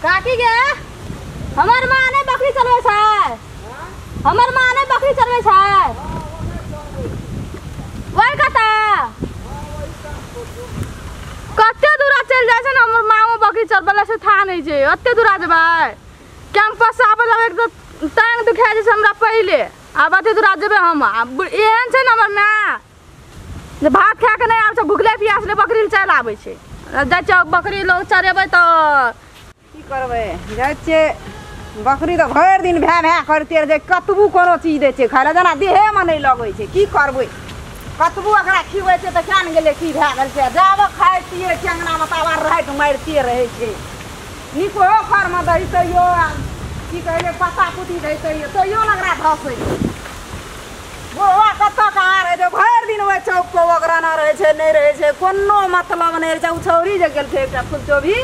काकी गे हमर माँ ने बकरी चलबै छै। हमर माँ ने बकरी चलबै छै। वही कता कते दूरा चलि जाइ छै ने हमर माँओ बकरी चरबै से था नहि छै। ओते दूरा जेबै कैंपस आबै लगै तऽ टांग दुखा जाइ छै हमरा पहिले। आब ओते दूरा जेबै हम। एहन छै ने हमर माँ जे भात खा के नहि आबै छै, भुखले प्यासले बकरी चलि आबै छै। जाइ छै बकरी लोग चरेबै तऽ की करबै, जाइ छियै बकरी तऽ भरि दिन भए भए करिते रहै छै। कतबो कोनो चीज दै छै खाय लए, जेना देहेमे नहि लगै छै। की करबै, कतबो ओकरा खिबै छै तऽ किया ने गेलै की भए गेल छै। जाबऽ खाइ पियै छै अङ्गनामे ताबा राति मारिते रहै छै। निको घरमे दही तैयो की कहै छै पत्ता पुती दही तैयो तैयो ने ओकरा धसै छै। बुढ़वा कतऽ कहाँ रहै छै, भरि दिन ओहि चौकपर ओगराना रहै छै, नहि रहै छै, कोनो मतलब नहि रहै छै। ओ छौरी जे गेल छै एकटा फुलचोभी,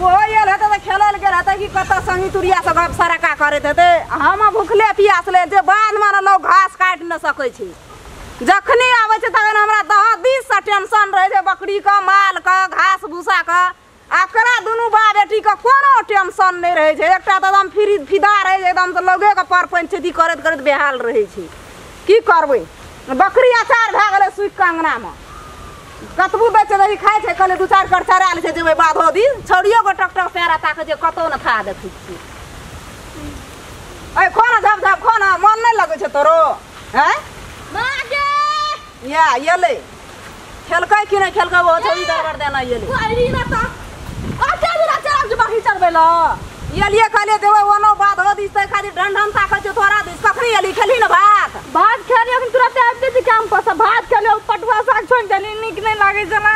ओहो आयल हेतै तऽ खेलै लए गेल हेतै कि कतऽ संगी तुरिया सब गप सड़का करैत हेतै। हम भुखले पियासले जे बाधमे ने लोक घास काटि नहि सकै छै। जखनी आबै छै तखन हमरा दह दिससँ टेंशन रहै छै, बकरीके, मालके, घास भूसाके। एकरा दुनू बा बेटीके कोनो टेंशन नहि रहै छै। एकटा तऽ एकदम फ्री फिदा रहै छै, एकदम तऽ लोगेके पर पंचायती करैत करैत बेहाल रहै छै। की करबै, बकरी अचार भए गेलै सुखि कऽ अङ्गनामे। कतबो दै छै दही खाइ छै, कहलियै दू चारि कर चरा लै छै जेबै बाधो दिन। छौड़ियोके टक टक पैरा ताकै छै, कतहु ने था देखै छियै। अइ खो ने झप झप खो ने, मन नहि लगै छै तोरो? हैं या एलै खेलकै कि नहि खेलकै? ओ छौड़ी दरबर देना एलै। एलियै कहलियै देबै ओनो बाधो दिस तै खातिर ढन ताकै छै तोरा दिस। कखनी एली खेलही ने भात? भात खेलियै अखन तुरंत आबिते छी कैंपस से। भात खेलियै पटुआ साग छोड़ि देली, नीक नहि लागै छै ना।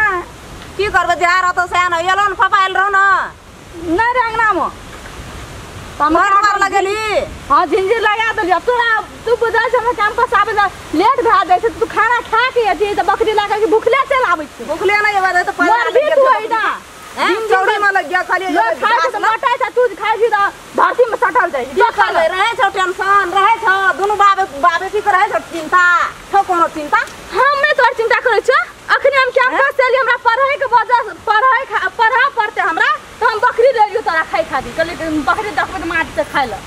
की करबै, जएह रहतौ सएह ने। एलौ ने पापा आयल रहौ ने? नहि रे अङ्गनामे घर पर लगेली। हाँ झिंझिर लगा देलियै। तोरा तू बुझै छै हमरा कैंपस आबै लए लेट भए जाइ छै, तू खाना खा के अथी तऽ बकरी लए कऽ भुखले चलि आबै छै। भुखले नहि एबै तऽ मरबी तू एहिना। चौड़ीमे लग गया खाली खाइ छै तऽ मोटाइ छै, तू खाइ छी तऽ धरतीमे सटल जाइ छै। की करबै, रहै छौ टेंशन, रहै छौ दुनू बाप बेटीके रहै छौ चिन्ता, छौ कोनो चिन्ता? हम नहि तोहर चिन्ता करै छियौ। अखनी हम कैंपस से एलियै, हमरा पढ़ैके वजह पढ़ऽ पड़तै हमरा, तऽ हम बकरी ले लियौ तोरा खाइ खातिर। कहलियै बकरी देखबै तऽ माटि से खाइ लए।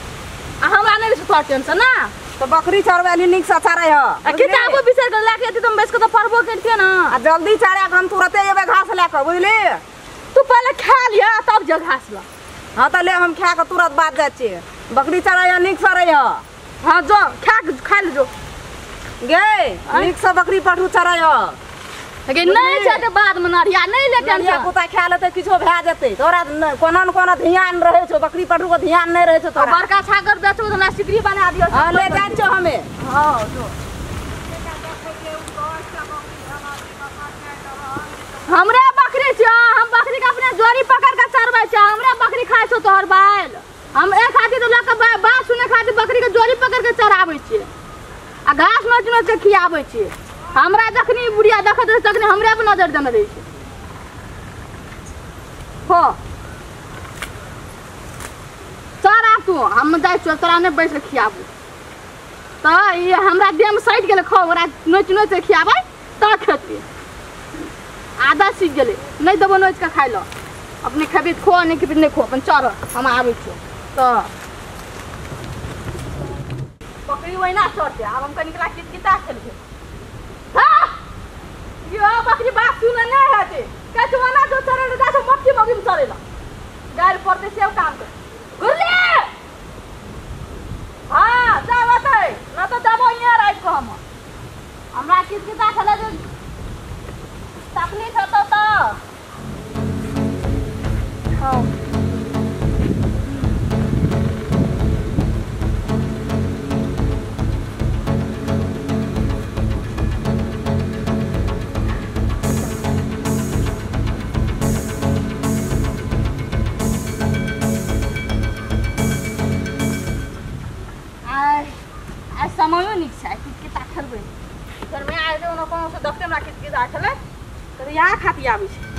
आ हमरा नहि रहै छै तोहर टेंशन ना। तऽ बकरी चरबै एलही नीकसँ चरै ह। आ किताबो बिसरि गेल लए के अयती तऽ हम बैस कऽ तऽ पढ़बो करितियै ने। आ जल्दी चरा कऽ हम तुरते एबै घास लए कऽ, बुझली? तू पहिले खा लिअ तब जो घास लऽ। हाँ तऽ ले हम खा कऽ तुरंत बाद जाइ छियै। बकरी चरै नीकसँ रही। हाँ जो खा खा ले जो गे, नीकसँ बकरी पठू चरै। गे नहि छै तऽ बादमे नरिया नहि ले टेंशन। कुत्ता खा लेतै किछो भए जेतै तोरा, कोनो ने कोनो ध्यान रहै छौ। बकरी पठूके ध्यान नहि रहै छौ तोरा। बड़का छागर बेचबो तऽ हमरा सिकरी बना दियौ। हाँ ले जाइ छियौ हमे। हाँ जो हमरे बकरी छियौ, हम बकरी के अपने जोड़ी पकड़ के चरबै छियौ। हमरे बकरी खाइ छौ तोहर बैल। हम एक खातिर तऽ लऽ कऽ बात सुनै खातिर बकरी के जोड़ी पकड़ के चराबै छियै आ घास नोचि नोचि के खियाबै छियै। हमरा जखनी बुढ़िया देखैत रहै तखनी हमरे पर नजर देने रहै छै। हो चल आब तू, हम जाइ छियौ, तोरा नहि बैस के खियाबू। तऽ ई हमरा देहमे सटि गेलै, खो ओकरा नोचि नोचि के खियाबै तऽ खेतै। आदत सीख गेलै, नहि देबो नोचि कऽ खाइ लए। अपने खेबी खो, नहि खेबी नहि खो, अपन चढ़ हम आबै छियौ। तऽ बकरी ओहिना चढ़तै। आब हम कनिकला कितकिता खेलबै। हाँ यो बकरी बात सुनै नहि हेतै। कहै छै ओना जो चढ़ै लए जाइ छै मोटकी मौगीमे चढ़ै लए। गारि पड़तै से काम कर घुरले। हाँ जा ओतै, नहि तऽ देबो इहाँ राखि कऽ। हम हमरा कितकिता खेलै जे तकलीफ हेतौ तऽ। हाँ आइ समयो नीक छै, कितकिता खेलबै। फेर मैं आइ ओना कोनो से देखते हमरा कितकिता खेलै तऽ यहाँ खातिर आबै छै।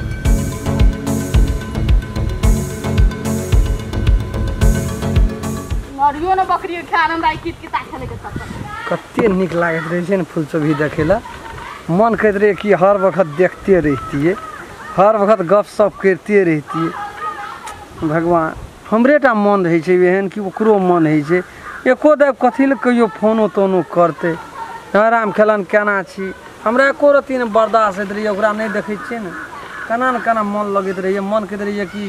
मरियो ने बकरी खाय हमरा कितकिता खेलै के चक्कर। कते नीक लागैत रहै छै ने फुलचोभी देखै लए। मन करैत रहै कि हर वक्त देखते रहितियै, हर वक्त गपशप करिते रहितियै। भगवान हमरे टा मन रहै छै एहन कि ओकरो मन होइ छै एको देव कथी लए कहियो फोनो तोनो करतै राम खेलन केना छी हमरा एको रत्ती नहि बर्दाश्त होइत रहैए ओकरा नहि देखै छियै ने केना ने केना मन लगैत रहैए मन कहैत रहैए कि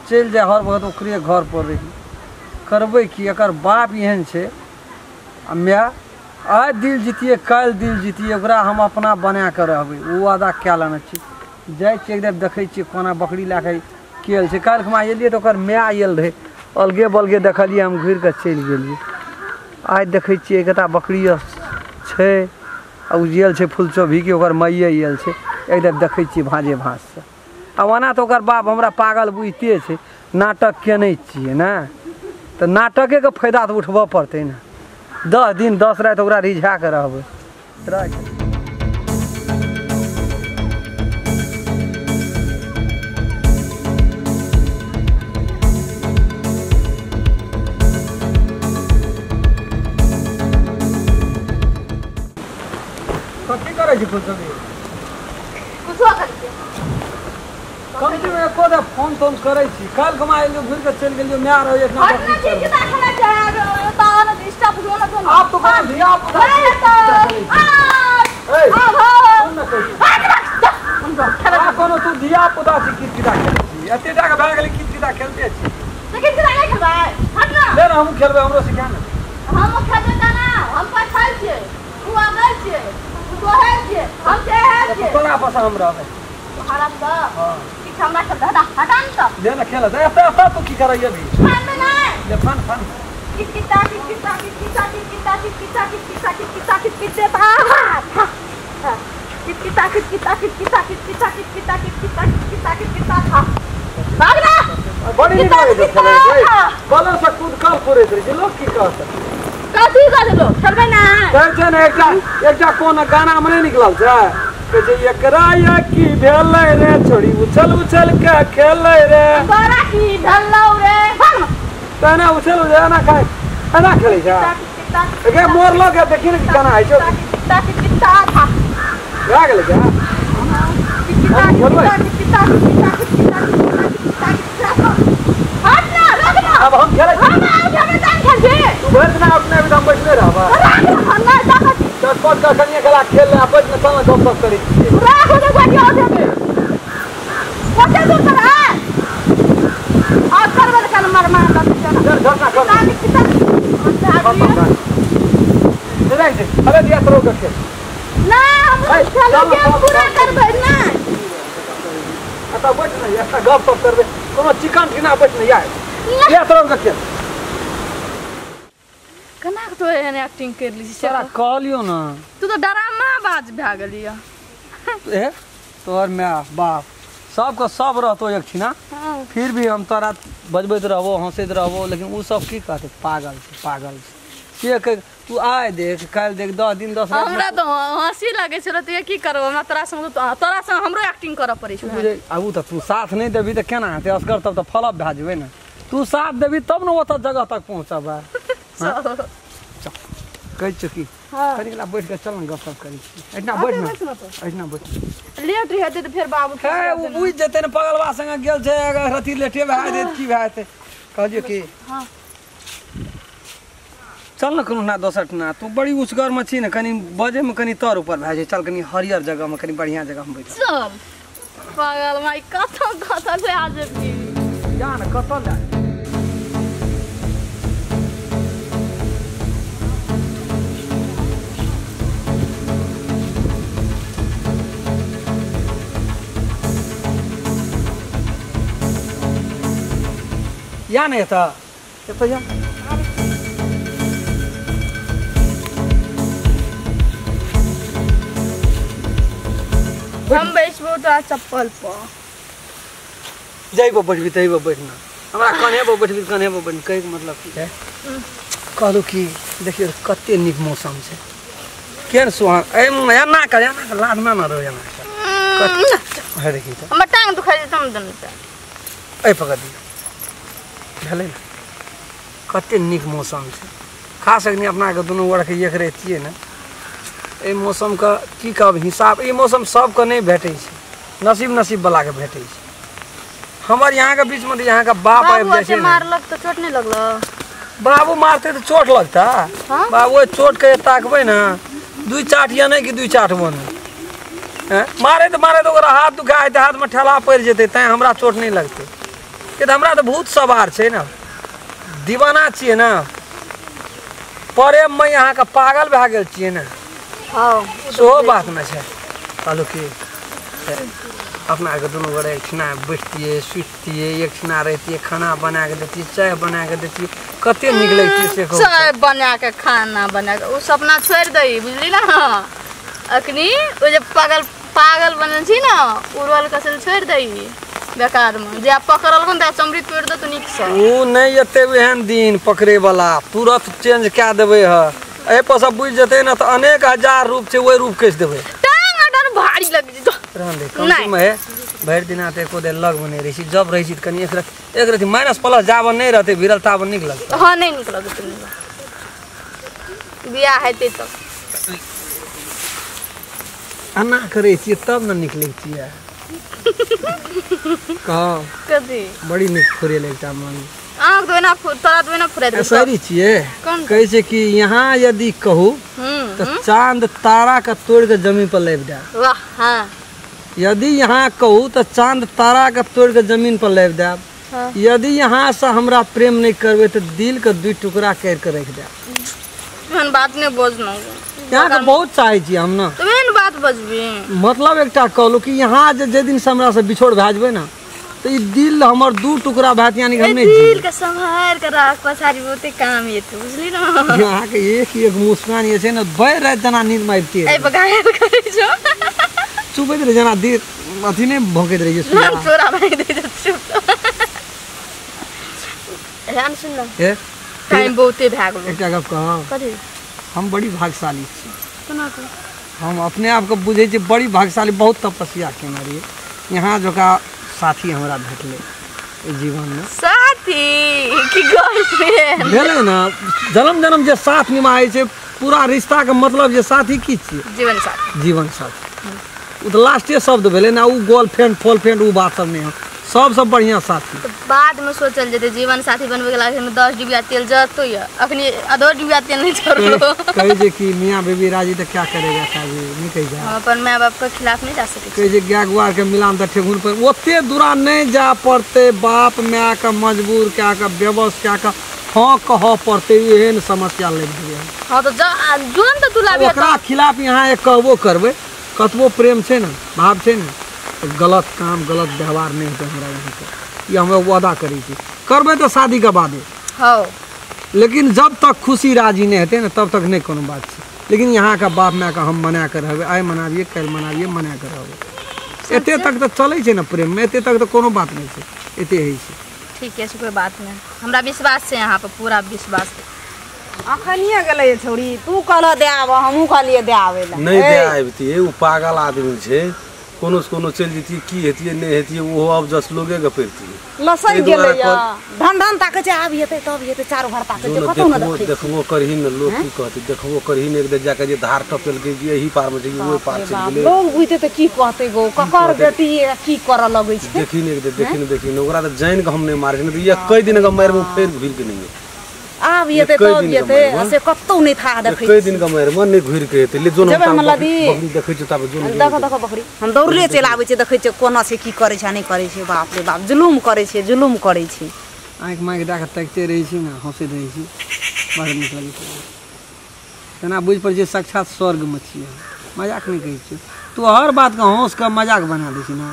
चलि जाय हर वक्त ओकरे घर पर रही करबै की एकर बाप एहन छै आ माय आइ दिल जीतिए काल्हि दिल जीतिए ओकरा हम अपना बना कऽ रहबै ओ वादा कए लेने छी जाइ छियै एक बेर देखै छियै कोना बकरी लए कऽ केल छै काल्हि खुमा एलियै तऽ ओकर माय आयल रहै अलगे बलगे देखलियै हम घुरि कऽ चलि गेलियै आइ देखै छियै एकटा बकरी छै आ उजियल छै फुलचोभीके ओकर माइए आयल छै एक बेर देखै छियै भाँजे भाँजसँ आ ओना तऽ ओकर बाप हमरा पागल बुझिते छै नाटक केने छियै ने तऽ नाटकेके फायदा तऽ उठबऽ पड़तै ने 10 दिन 10 राति ओकरा रिझा कऽ रहबै कथी करै छी फुलचोभी कुछो करै छी कमती में एको दे फोन तोन करै छी काल्हि कमा एलियो घुरि कऽ चलि गेलियो माय रहै एक आप तो कोनो धिया पुता कोनो तू धिया पुता छी कितकिता खेलै छी एते टा के भए गेलै कितकिता खेलते छी कितकिता नहि खेलबै हट ना ले ना हमहूँ खेलबै हमरो सिखा ने हम खेलबै त ना हम पठाइ छियै तू आबै छियै तू दोहै छियै हम चाहै छियै तोरा पसंद हम रहबै हराम द ठीक हमरा खेल हटा हटा न त ले ना खेल दे एते एते तू की करैय अभी फान में नहीं ले फान फान कितकिता कितकिता कितकिता कितकिता कितकिता कितकिता कितकिता कितकिता कितकिता कितकिता कितकिता कितकिता कितकिता कितकिता कितकिता कितकिता था भाग ना बड़ी नीक लागै छै खेलै बलर से कूद कल फोड़ैत रहै छै लोग की कहत कथी कहत लोग खेलबै ना कहै छै ने एकटा एकटा कोन गाना मे नहि निकलल छै कहै छै एकरा या की भेलै रे छोड़ी उछल उछल के खेलै रे तोरा की भेलौ रे भाग ना तहने उछल उछल एना खाइ एना खेलै छै एके मोर लग देखी ने केना होइ छै कितकिता कितकिता था भए गेलै क्या कितकिता कितकिता कितकिता कितकिता कितकिता हट ना रुक ना अब हम खेलै छी हम आउ खेबै तहन खेलबै तू भरि दिना अपने अभी हम बैठले रहबै राख हम नहि देखै छी चटपट कऽ कनिए खेला खेल ले आ बैठ ने चल ने गपशप करै छियै राख ओते गोटी आओ देबै कते दूर पर है आ करबै तऽ कन मार मार लग चल चल झटना कर कितकिता कितकिता अबे दिया तोरो के खेल ना हम खेल के पूरा करबै ना एतऽ बैठ ने एकटा गपशप करबै कोनो चिकन ठिना बैठ ने या या तोरो के खेल केना के तो एहन एक्टिंग कर ली छी तोरा कहलियो ना तू तो डरामा बाज भए गेलिय ए तोहर my बाप सबके सब रहतो एक ठिना फिर भी हम तोरा बजबैत रहबो हँसैत रहबो लेकिन ओ सब की कहतै पागल छै पागल छै से कह तू आइ देख काल्हि देख 10 दिन 10 राति हमरा तो हँसी लगै छै तऽ की करब हमरा तोरा संग तोरा संग हमरो एक्टिंग करऽ पड़ै छै बुझै आबू तऽ तू साथ नहि देबही तऽ केना हेतै असगर तब तऽ फलब भए जेबै ने तू साथ देबही तब ने ओतऽ जगह तक पहुँचबै कहै छियौ की कनि कला बैठ कऽ चल ने गपशप करै छी एहिना बैठ ने एहिना बैठ लेट हेतै तऽ फेर बाबू हे ओ बुझि जेतै ने पगलवा संगे गेल छै अगर अथी लेटे भए जेतै की भए जेतै कहलियौ की चल ने कोनो ना दोसर ठिना तू बड़ी ऊँचगरमे छी ने कनि बजैमे कनि तर ऊपर भए जाइ चल कनि हरियर जगहमे कनि बढ़िआँ जगहमे बैठ चल पागल माइ कतऽ कतऽ ले आ जेबही जा ने कतऽ लए या ने एतऽ एतऽ या हम बैसबो तोरा चप्पल पर जइबो बैठबी तइबो बैठना हमरा कन्हे पर बैठबी कन्हे पर बैठ कहैके मतलब की है कहलहुँ कि देखियौ कते नीक मौसम छै केहन सुहान एना कर एना कर लादमे न रहो एना कर हे देखी तऽ हमर टांग दुखाइ छै तम दन तऽ एहि पकड़ दियौ भेलै ने कते नीक मौसम छै खास अखनी अपनाके दुनू गोड़के एक रहितियै ने एहि मौसमके की कहब हिसाब ई मौसम सबके नहि भेटै छै नसीब नसीब वलाके भेटै छै। हमर यहाँ के बीच में यहाँ का बाप आबि जाइ छै मारलक तऽ चोट नहि लगलो बाबू मारते तऽ चोट लगता बाबू चोट के ताकबै ना दुई चाट या नहीं कि दुई चाट बन मारे तो मारे तो ओकरा हाथ दुखा हेतै हाथ में ठेला पड़ि जेतै तैं हमरा चोट नहीं लगतै के तऽ हमरा तऽ भूत सवार छै ना दीवाना छियै ना प्रेम में यहाँ के पागल भए गेल छियै ना हां सेहो बात नहि छै कहलहुँ कि अपना आरके दुनू गोटे एक ठिना बैठतियै सुतितियै एक ठिना रहितियै खाना बना के दैतियै चाय बना के दैतियै कते नीक लगतियै से कहू चाय बना के खाना बना के ओ सपना छोड़ि दही बुझली ना अखनी ओ जे पागल पागल बनल छी ना उड़ल कसल छोड़ि दही बेकार में जे पकड़ल कोन त चमड़ी तोड़ि देतौ नीक से ओ नहि एते एहन दिन पकड़े वाला तुरंत चेंज कए देबै ह एहि पर सब बुझि जेतै ना तऽ अनेक हजार रूप छै ओहि रूप कसि देबै टांग अडर भारी लग जेतौ रहन दे कम से कम है भरि दिना तऽ एको देर लगमे नहि रहै छी जब रहै छी तऽ कनि एक रति माइनस प्लस जाबऽ नहि रहतै भिड़ल ताबऽ नीक लगतै हँ नहि नीक लगतै बियाह हेतै तऽ एना करै छियै तब ने नीक लगतियै कह कथी बड़ी नीक फुरेल एकटा मन अहाँके तऽ ओना तोरा तऽ ओना फुराइत सही छियै कहै छै कि यहाँ यदि कहू तऽ चाँद तारा के तोड़ि के जमीन पर लाबि देब वाह हाँ यदि यहाँ कहू तऽ चाँद तारा के तोड़ि के जमीन पर लाबि देब यदि यहाँ से हमरा प्रेम नहीं करबै तऽ दिल के दुई टुकड़ा करि के राखि देब एहन बात नहि बजलहुँ यहाँ के बहुत चाहै छी हम ना तऽ एहन बात बजबी मतलब एकटा कहलहुँ कि यहाँ जे दिन से हमरा से बिछोड़ भए जेबै ना तऽ ई दिल हमर दू टुकड़ा भए यानी हम नहीं दिल के सम्हार के राख पछाड़ी बहुते काम एतौ बुझली ना यहाँ के एक एक मुस्कान जे छै ने भरि राति जेना नींद मे आबिते एहि पर घायल करै छौ चुपैत रहै जेना दिल अथी नहि भोंकैत रहै छै तोरा भागि दै छै चुप ध्यान सुन ना टाइम बहुते भए गेल एकटा गप कहब कथी हम बड़ी भाग्यशाली छी केना के हम अपने आप के बुझै छी बड़ी भाग्यशाली बहुत तपस्या केने रहियै यहाँ जोका साथी हमरा भेटलै एहि जीवनमे साथी की गर्लफ्रेंड भेलै ना जन्म जन्म जे साथ निभाबै छै पूरा रिश्ताके मतलब जे साथी की छियै जीवन साथी जीवन साथी ओ तऽ लास्टे शब्द भेलै ना ओ गर्लफ्रेंड फॉलफ्रेंड ओ बात सब नहि हो सबसँ बढ़िआँ साथी तऽ बादमे सोचल जेतै जीवन साथी बनबैके लागै 10 डिबिया तेल जरतौ यऽ अखनी आधो डिबिया तेल नहि जरलो कहै छै कि मियाँ बीबी राजी तऽ क्या करेगा काजी नहि कहै छै हम अपन माय बापके खिलाफ नहि जा सकै कहै छै गाय गुआरके मिलान तऽ ठेहुन पर ओते दूरा नहि जाय पड़तै बाप मायके मजबूर कए कऽ बेबस कए कऽ हँ कहऽ पड़तै एहन समस्या लागि गेलै हँ तऽ जोन तऽ तू लाबी ओकरा खिलाफ यहाँ एक कहबो करबै कतबो प्रेम छै ने भाव छै ने तऽ गलत काम गलत व्यवहार नहि हेतै हमरा यहाँके ई हम वादा करै छी करबै तऽ शादीके बादे हँ लेकिन जब तक खुशी राजी नहि हेतै ने तब तक नहि कोनो बात छै लेकिन यहाँके बाप मायके हम मना कऽ रहबै आइ मनाबियै काल्हि मनाबियै मना कऽ रहबै एते तक तऽ चलै छै ने प्रेममे एते तक तऽ कोनो बात नहि छै एते होइ छै ठीक है कोई बात नहीं हमरा विश्वास छै यहाँ पर पूरा विश्वास अखनिए गेलै छौड़ी तू कहलह दए आबऽ हमहूँ कहलियै दए आबै लए नहि दए आबितियै ओ पागल आदमी छै कोनो से कोनो चलि जैतियै की हेतियै नहि हेतियै ओहो अब जस लोगे गपेरतियै लसकि गेलै धन धन ताकै छै आब हेतै तब हेतै चारू भर ताकै छै कतौ ने देखै देखबो करही ने लोग की कहतै देखबो करही ने एक बेर जाके जे धार टपेलकै कि एही पार मे छै कि ओहि पार चलि गेलै लोग बुझतै तऽ की कहतै गो ककर बेटी की करऽ लगै छै देखी ने एक बेर देखी ने देखी ने ओकरा तऽ जानि कऽ हम नहि मारै छी नहि तऽ एकै दिन के मारिमे फेर घुरि के नहि एतै आब एतै तब एतै से कतौ नहि था देखै एकै दिन के मारिमे नहि घुरि के एतै ले जोन हम बकरी देखै छियै ताबे जोन देखो देखो बकरी हम दौड़ले चलि आबै छियै देखै छियै कोना छै की करै छै नहि करै छै बाप रे बाप जुलुम करै छै जुलुम करै छै आँखि माँखि दए कऽ ताकिते रहै छी ने हँसैत रहै छी बड़ नीक लगै छै तेना बुझि पड़ै छै साक्षात स्वर्गमे छियै मजाक नहि कहै छियै तू हर बातके हँस कऽ मजाक बना दै छी ने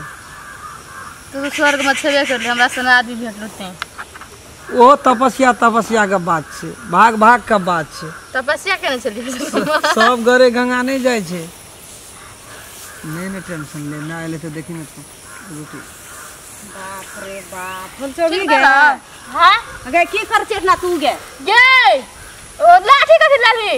तू स्वर्गमे छेबे करली हमरा सन आदमी भेटलो तैं ओहो तपस्या तपस्या के बात छै भाग भाग के बात छै तपस्या केने छलियै सब गरे गंगा नहि जाइ छै नहि नहि टेंशन ले ना एलै तऽ देखी ने रोटी बाप रे बाप फुलचोरी गे हां गे की कर छै ना तू गे गे ओ लाठी कथि लाठी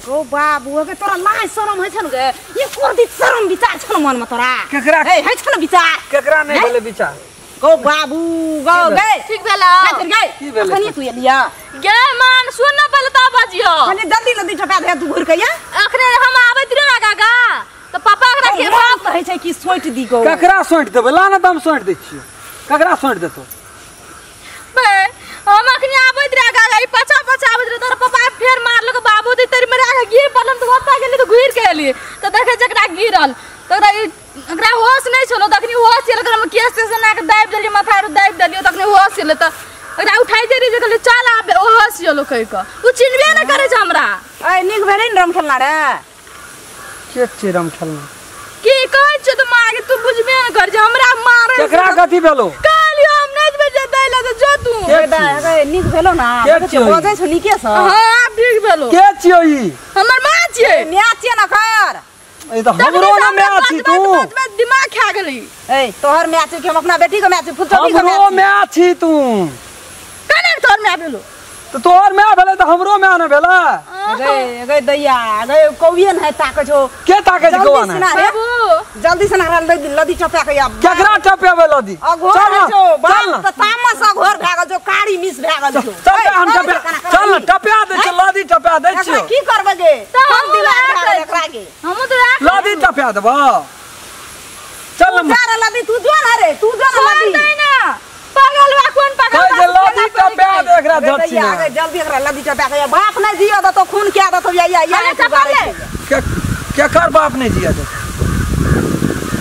गो बाबू गे तोरा लाज शरम होइ छन गे ये कर दी शरम विचार छन मन में तोरा केकरा ए होइ छन विचार केकरा नहि भेलै विचार गो बाबू गो गे ठीक भेला गे अखनी तू एलिया गे मान सुन न पहिले त बाजियो कनी जल्दी जल्दी टपा दे तू घुर के या अखने हम आबैत रहे ना काका त पापा एकरा के बाप कहै छै कि सोंटि दी गो केकरा सोंटि देबै ला ना त हम सोंटि दै छियै ककरा सोंट देतो बे हम अखनी आबैत रहे गाड़ी पछा पछा आबैत रहे तोर पापा फेर मारलक बाबू दी तेरी मेरे आगे गिर पड़ल त ओतऽ गेली त घुरि के एली त देखे जकरा गिरल तकरा एकरा होश नहीं छलो तखनी होश चल हम केस से ना के दाबि देलियै माथा आर दाबि देलियै तखनी होश चले त एकरा उठाइ दे रही जे कहलियै चल आबे ओ होश चलो कहि के उ चिन्हबे न करै छै हमरा। ए नीक भेलै ने रमखेलना रे के छै रमखेलना की कहै छै त माँ के तू बुझबे न कर जे हमरा मारै केकरा कथी भेलो कहलियो हम नै जेबै जे दै ल त जो तू ए नीक भेलो ना बजै छौ नीके सँ। हां ठीक भेलो के छियौ ई हमर माँ छियै माय छियै न कर ए त हमरो न माय छी तू दिमाग खा गेली। ए तोहर माय छी कि हम अपना बेटी के माय छी फुलचौकी के हमरो माय छी तू कने तोहर माय भेलो त तोहर माय भेलै त हमरो माय न भेलै। गे गे दैया गे कौए न है ताकै छौ के ताकै छै कौआ न बाबू जल्दी से ना लदी टपा के आ केकरा टपेबै लदी अघोर छौ बाप त तामस अघोर भए गेल छौ कारी मिस भए गेल छौ चल हम टपा चल न टपा दै छै लदी टपा दै छियौ की करबै गे हम दिमाग भए गेल एकरा गे हम त लदी टपा देबौ चल न जा रे लदी तू जो न रे तू जो न लदी नै ना पागल बा कोन पागल बा जे लदी टपा दे एकरा झट ना जल्दी एकरा लदी टपा के बाप नै जियो दतो खून के दतो या या या केकर बाप नै जिया दे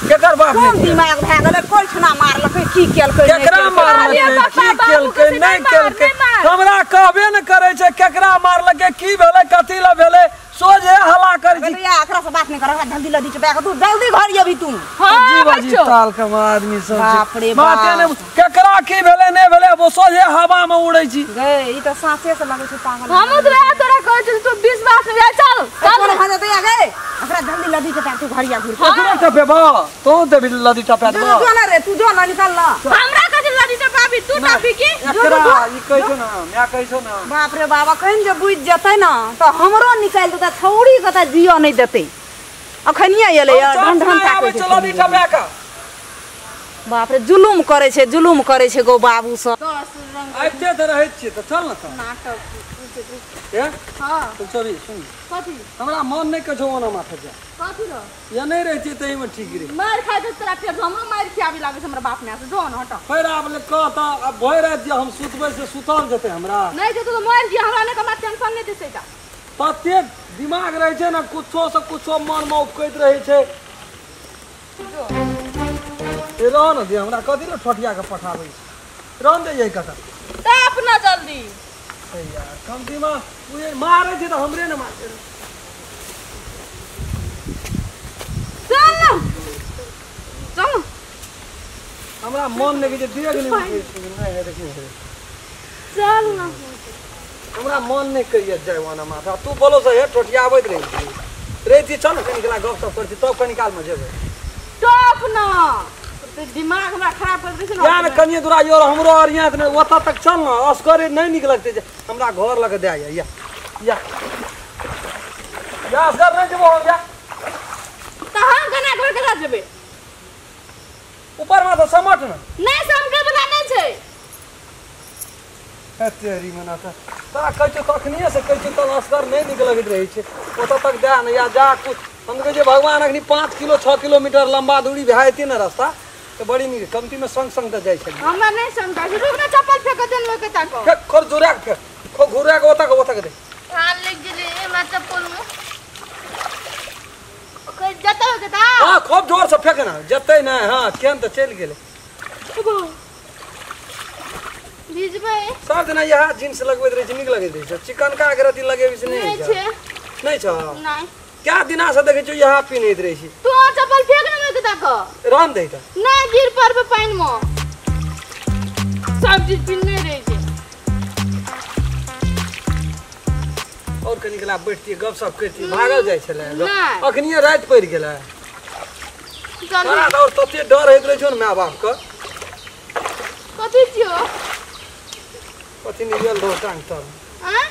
केकर बाप कोन दिमाग भए गेलै कोइ छना मारलकै की केलकै केकरा मारलकै की केलकै नै केलकै हमरा कहबे न करै छै केकरा मारलकै की भेलै कथी ल भेलै सोझे हला करै छै। भैया एकरा से बात नै कर जल्दी लदी टपा के तू जल्दी घर अभी तू। अजीब अजीब ताल के आदमी सब बाप रे बाप बाते नै केकरा की भेलै नै भेलै वो सोझे हवा में उड़ै छी गै ई त साँचे से लगै छै पागल। हम त वएह तोरा कहै छी तू विश्वास नै चल चल खा जतै गै एकरा जल्दी लदी टपा तू घर या घुर केकरा टपेबा तो देबी लदी टपा देबा जो न रे तू जो न निकल न हमरा कथि लदी टपाबी तू टपी की एकरा ई कहै छौ न माय कहै छौ न बाप रे बाप अखन जे बुझि जेतै न त हमरो निकालि देतै छौड़ी के त जियो नै देतै अखनिये एलै ढन ढन ताकै छै लदी टपा के बाप रे जुलुम करै छै गौ बाबू सब आबिते त रहै छियै त चल न त नाटक ए हां तो चली सुन कथी हमरा मन नै कहै छौ ओना माथा जा कथी र या नै रहै छियै तही में ठीक रही मार खाइ छै तोरा फेर हमरो मार खियाबी लागै छै हमरा बाप ने से जो न हट फेर आब ले कह त आब भरि राति जे हम सुतबै से सुतल जेतै हमरा नै जेतौ त मरि जियै हमरा नै हमरा टेंशन नै देतै ता तते दिमाग रहै छै ने कुछो से कुछो मन में उपकैत रहै छै। ए रह न दे हमरा कथी ले ठोठिया के पठाबै छै रह दे यही कथा ताप न जल्दी ए यार कम दिमाग उहे मारै छै त हमरे ने मारै चल न चल हमरा मन नै जे देख नै उठै छै नै है देखिन चल न हमरा मन नै करिए जाय ओना माथा तू बोलो से हे ठोठियाबैत रहै छी रहै चल न कनी काल गप सप करै छी तब कनी काल में जेबै टॉप न दिमाग हमरा खराब कर दै छै न यार कनी दूरा यो हमरो अरिया त ओतऽ तक चल न असगरे नै नीक लगतै जे हमरा घर लग दे या या या या असगर नै जेबो हम या त हम केना घर के जेबै ऊपर में त समट न नै समटे वाला नै छै तेरी मना त तोरा कहै छौ तखनिए से कहै छौ त असगर नै नीक लगैत रहै छै ओतऽ तक दए न या जा कुछ हम कहै छियै भगवान अखनी 5 किलो 6 किलोमीटर लंबा दूरी भए जेतै ने रास्ता त बड़ी नीक कमती में संग संग त जाइ छै हमरा नै संग जाइ छै रुक न चप्पल फेक देन लोक के ताको फेक खोर जोरा के फेक खो घुरा के ओतऽ के ओतऽ के दे थान लग गेलै एमा चप्पल में ओकर जतौ के ता हां खूब जोर से फेक न जतै नै हां केन त चलि गेलै भिजबै सब दिना इएह जींस लगबैत रहै छै नीक लगैत रहै छै चिकनका के रति लगेबी से नै छै नै छौ नै क्या दिना से देखै छियौ इएह पिन्हैत रहै छी तू चप्पल फेक न के ताको रान दै त नै गिर पड़बै पानि में सब चीज पिन्हने रहै छै और कनी कला बैठतियै गप सप करतियै भागल जाइ छलै अखनिये राति पड़ि गेलै तोरा और तते डर होइत रहै छौ ने my बाप के कथी छियौ कथी नहीं गेल दो टांग तर आँ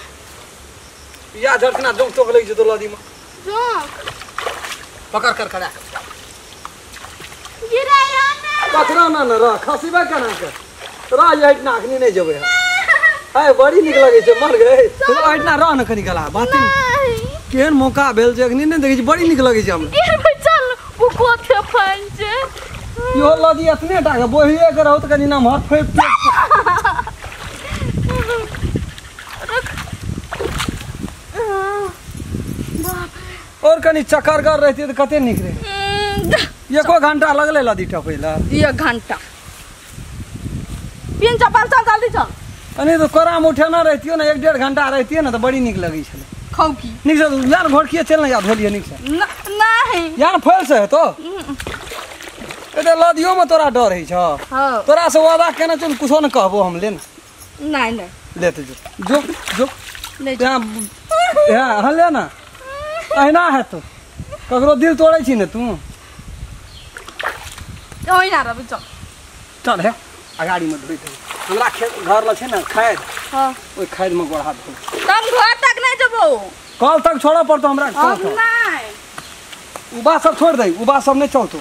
या झरतना जोंक तोक लागि जेतौ लदी में जोंक पकड़ कर खड़ा गिराया ना पकड़ा ना न रह खसीबा केना के रह एहिठिना अखनी नहि जेबै हाय बड़ी नीक लगै छै मन गए एहिठिना रह न कनी गला बाते केहन मौका भेल छै अखनी नहि देखै छी बड़ी नीक लगै छै हमरा गिरबै चल ओ कोथे फाइन छै इहो लदी एतने टा के बोहिए के रहू तऽ कनि नमहर फैप और कनि चकरगर रहती तऽ कते नीक रहे। एको घंटा लगले लदी टपै ला। 1 घंटा पिन चप्पल चल जल्दी चल। कनि तऽ कोरामे उठेना रहितियो ने 1-1.5 घंटा रहितियै ने तऽ बड़ी नीक लगै छलै। खौकी नीक से यार घोड़किए चल ना या धोलिए नीक से नहीं यार फैल से हेतो। एते लदियो में तोरा डर होइ छ। हां तोरा से वादा केने छौ कुछो न कहबो हम ले ना। नहीं नहीं ले तो जो जो जो नहीं हां हां ले ना अहिना हेतो ककरो दिल तोड़ै छी ने तू। ओहिना रहबी चल चल हे अगाड़ी में धोइ दे हमरा खेत घर ल छै ने खाद। हां ओइ खाद में गोड़ हाथ धो तब घर तक नहीं जबो कल तक छोड़ऽ पड़तो हमरा कल तक। नहीं उबा सब छोड़ दे उबा सब नहीं चलतो।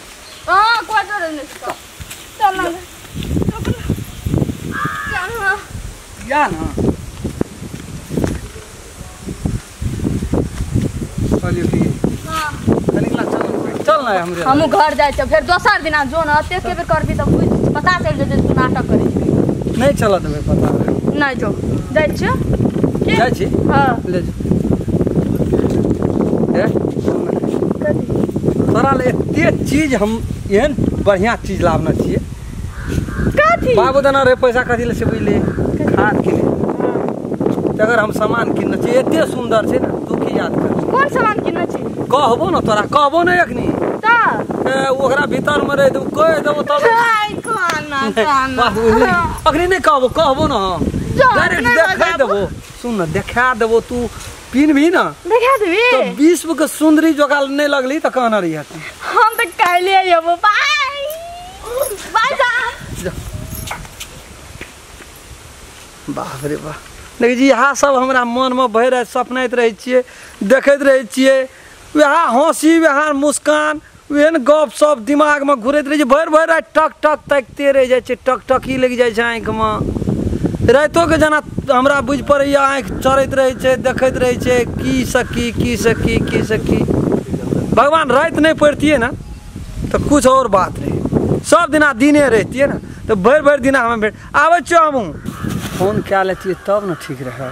हां कोई डर नहीं चल चल ना चल या ना चलियो की। हां कनिक ला चल चल ना हमरे हम घर जाय छ फेर दोसर दिना जो न एते के बेर करबी त बुझ पता चल जेतै तू नाटक करै छी। नहीं चल देबै पता नहीं जो जाय छी जाय छी। हां ले जो ए तोरा ले एते चीज हम एहन बढ़िया चीज लाबना छियै। कथी बाबू देना रे पैसा कथी ले से बुझली खाद किने अगर हम सामान किनने छियै एते सुंदर छै ने तू की याद कर। कोन सामान किनने छी कहबो न तोरा कहबो न एखनी त ओकरा भीतर में रहि देबो कहि देबो तब कोना कोना अखनी नहीं कहबो कहबो न हम डायरेक्ट देखा देबो। सुन न देखा देबो तू पिन भी ना देखा देबी तो विश्व के सुंदरी जोगा नहीं लगली त कहना रही हत। हम त काल्हि अयबो बाय बाय जा। बाप रे बाप देखै छी इएह सब हमरा मन में भरि राति सपनाइत रहै छियै देखैत रहै छियै वएह हँसी वएह मुस्कान एहन गप सप दिमाग में घुरैत रहै छै भरि भरि राति टक टक ताकिते रहि जाइ छै टक टकी लागि जाइ छै आँखिमे रातिओ के जेना हमरा बुझि पड़ैए आँखि चढ़ैत रहै छै देखैत रहै छै की सकी की सकी की सकी। भगवान राति नहीं पड़तियै ने तऽ कुछ और बात रहै सब दिना दिने रहितियै ने तऽ भरि भरि दिना हम भेट आबै छियौ। हमहूँ फोन कए लेतियै तब ने ठीक रहै।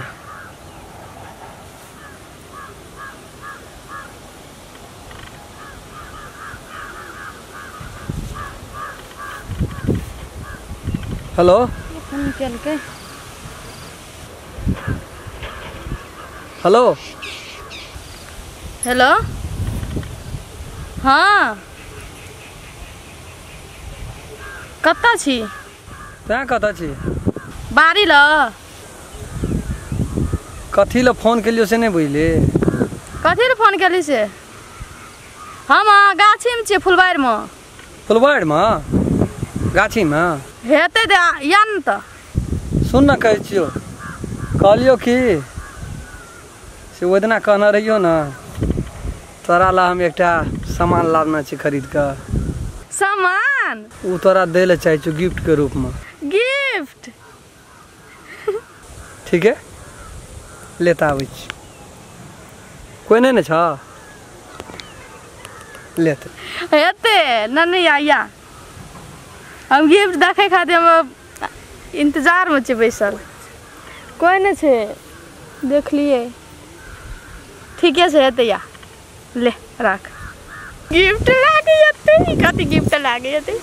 हेलो फोन केलकै। हेलो हेलो हाँ कतऽ छी? तैं कतऽ छी? बाड़ी ल। कथी ल फोन केलियो से नहीं बुझली? कथी ल फोन केली से? हम गाछी में छियै फुलबाड़ी में। फुलबाड़ी में? गाछी में? हेतै दे या न त। सुन न कहै छियौ, कहलियौ कि से ओहि दिना कहने रहियौ ने तोरा ला हम एकटा सामान लाबना छै खरीद कऽ। सामान? ओ तोरा दै लए चाहै छियौ गिफ्ट के रूप में। गिफ्ट? ठीक है लेता आबै छी। कोई नहीं ने छ? लेते हेतै न आया। हम गिफ्ट देखे खातिर हम इंतजार में छियै बैसल। कोई नहीं छै देखलिए। ठीके छै हेतै या ले राख। गिफ्ट लागे एते कथी गिफ्ट लागे एते?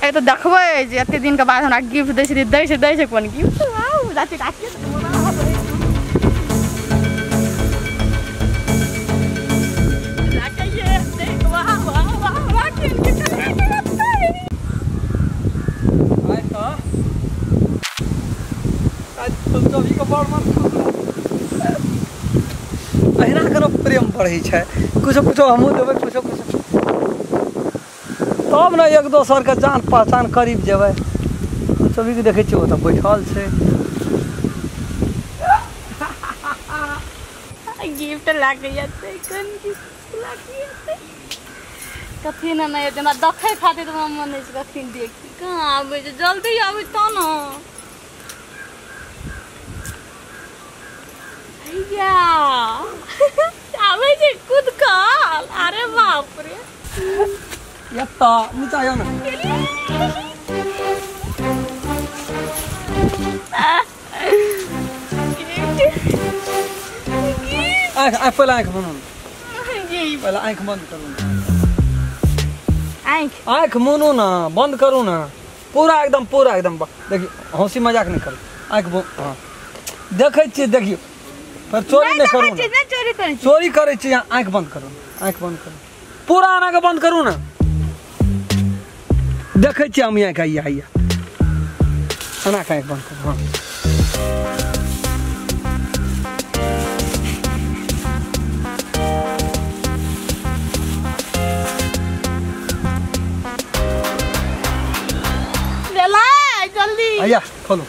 एक तऽ देखबै जे एते दिन के बाद हमरा गिफ्ट दै छै दै छै दै छै कोन गिफ्ट। आउ जाति राखिए अहिना कोनो प्रेम बढ़ै छै कुछो कुछो हमहूँ देबै कुछो कुछो तब ने एक दोसरके जान पहचान करीब जेबै। सभीके देखै छियै ओतऽ बैठल छै। गिफ्ट लागैया कोन गिफ्ट लागैया कथी ने नहि हमरा देखै खातिर हमरा मन होइ छै कखन देखी। कहाँ आबै छै? जल्दी आबै तब ने। भैया आबै छै कूद कऽ। अरे बाप रे। एतऽ नीचा आउ ने। आँख आँख पहिले आँख बनू, पहिले आँख बंद करू, आँख आँख मुनू ना, बंद करू ना पूरा एकदम, पूरा एकदम। देखियौ हँसी मजाक नहीं करू, आँख हाँ देखै छियै, देखियौ पर चोरी नहीं करू, चोरी करै छी। आँख बंद करू, आँख बंद करू, पूरा आना के बंद करू ना। देखै छियै हम आँख, आइया आइया एना के आँख बंद करू। हाँ आइया खोलो।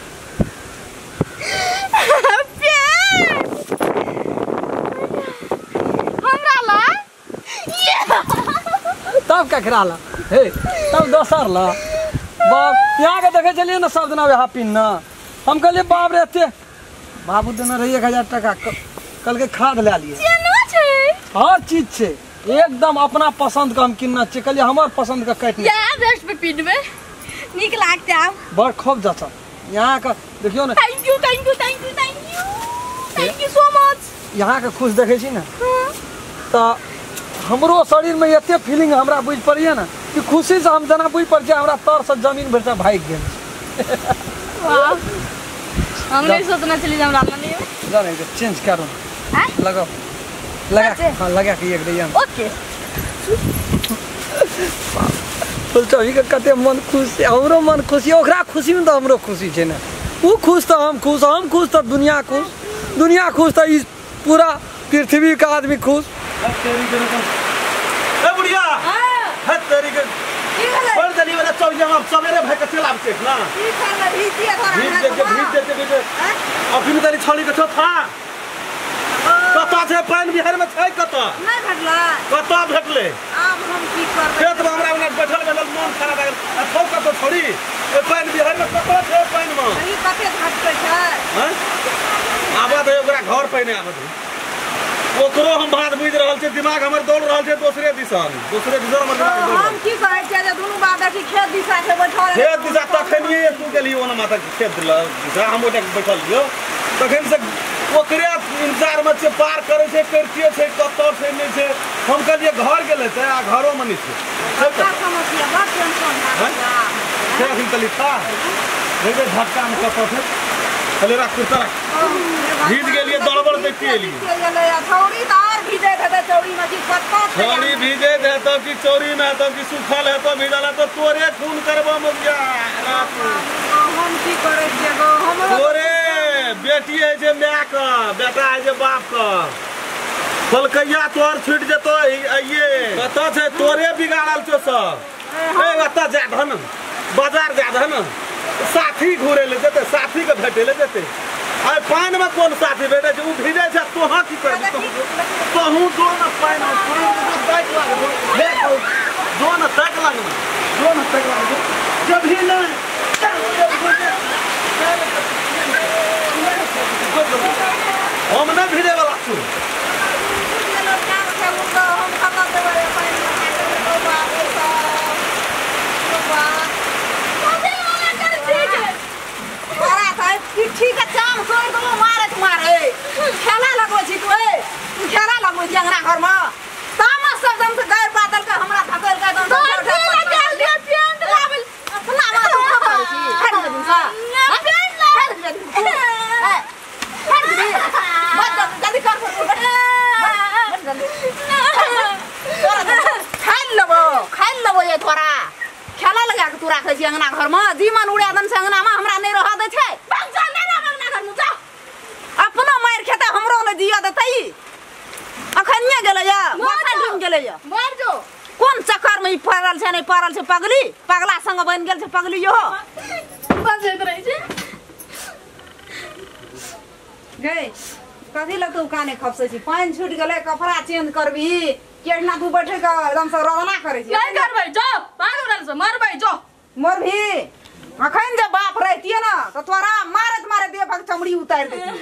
हमरा ला तब ककरा ला हे, तब दोसर ला। बाप यहाँ के देखे चलिए ना सब दिन यहाँ पिन्ना। हम कहलिए बाप रे एते बाबू देने रही 1000 टका, कल के खाद ले लिए, हर चीज छे एकदम अपना पसंद का हम किनना छे। कहलिए हमार पसंद का काटि बेस्ट पे पिनबे नीक लागते आब बड़ खूब जाता यहाँ का। देखियो ना thank you thank you thank you thank you thank you so much. यहाँ के खुश देखे छी ना त हमरो शरीर में एते फीलिंग हमरा बुझ पड़िए ना कि खुशी से हम जना बुझ पड़ छै हमरा तर से जमीन भर से भागि गेल। वाह हम नहीं सोचना चली हमरा नहीं जाने के चेंज करू लगाओ लगा। हां लगा के एक दिया ओके। फुलचौरी के कते मन खुश, हमरो मन खुशी, ओकरा खुशी में तो हमरो खुशी छै ना। उ खुश तो हम खुश, हम खुश तो दुनिया खुश, दुनिया खुश तो इस पूरा पृथ्वी का आदमी खुश। ए बुढ़िया हां तेरी के की भेलै बड़ दली वाला चौकिया हम सवेरे भाई के चल आब छै ना की करले भीतिए थोड़ा भीज देते भीज देते भीज अखिन तरी छली के था कत छै पानि बिहार में छै कत नहीं भेटलै कत भेटलै। आब हम की करबै खेत में हमरा ओना बैठल बैठल मन खराब भए गेल। आ छौ कत छोड़ी ए पानि बिहार में कत छै पानि में ई कते घटकै छै। हां आबऽ दे ओकरा घर पहिने आबऽ दे, ओकरो हम बात बुझि रहल छी, दिमाग हमर दौड़ रहल छै दोसरे दिसन, दोसरे दिसन हमर दिमाग दौड़। हम की कहै छियै जे दुनू बाप बेटी खेत दिसा छै बैठल, खेत दिसा तखनिए तू गेली ओना माता खेत दिसा हम ओटा बैठल लियो तखन से ओकरे इंतजार में छै, पार करै छै करिते छै कतऽ छै नहि छै। हम कहलियै घर गेलै तऽ आ घरो में नहि छै। समस्या बड़ टेंशन छै अखन तली था देखै झटका में कतऽ छै। कहलियै राख कुर्ता राख, भीज गेलियै दड़बड़ देखते एलियै। चौरी तऽ आओर भीजैत हेतै, चौरी में की कतऽ चौरी भीजैत हेतौ कि चौरी में हेतौ कि सूखल हेतौ भीजल हेतौ, तोरे खून करबो मुखिया रात। हम की करै छियै गो, हमरो तोरे बेटी है जे my के, बेटा है जे बाप के, फलकैया तोर छूटि जेतौ आइये। कतऽ छै तोरे बिगाड़ल छौ सब। ए ओतऽ जा धन बाजार जा धन, साथी घुरे ले जेतै, साथी के भेटे ले जेतै। आइ पानि में कोन साथी भेटै छै, ओ भिजै छै तोहाँ की करबी? तोहूँ जो न पानि में ताकि लागबो, जो न ताकि लागबो, जो न ताकि लागबो जब ही नहि हम नहि भिजै वाला छी। ठीक है चाम छोड़ दो मारत मारे खेला लगबै छी तू, ए तू खेला लगबै छी अंगना घर में तामस सब दम से गैर बादल के हमरा धकेल के दम पेंट लाबल अपना मां तू करै छी हट दे सा पेंट लाबल ए हट दे बस जल्दी कर बस जल्दी तोरा खाइ लेबो, खाइ लेबो ये तोरा खेला लगा के तू राखै छी अंगना घर में, जीवन उड़ा दन से अंगना में हमरा नहीं रह दै छै। भाग जा नहीं रह अंगना घर में जा, अपनो मारि खेतै हमरो नै दिया देतै। अखनिए गेलै या माथा ढुमि गेलै या मर जो। कोन चक्कर में ई पड़ल छै नहीं पड़ल छै, पगली पगला संग बनि गेल छै पगली यो बजैत रहै छै। गई कथी लग तू काने खपसै छी, पानि छूटि गेलै कपड़ा चेंज करबी केना तू बैठे के एकदम से रोदना करै छी। नहीं करबै जो भाग रहल छै मरबै जो मरभी। अखन जे बाप रहितियै ना तऽ तोरा मारत मारत देह पर चमड़ी उतारि देतियै।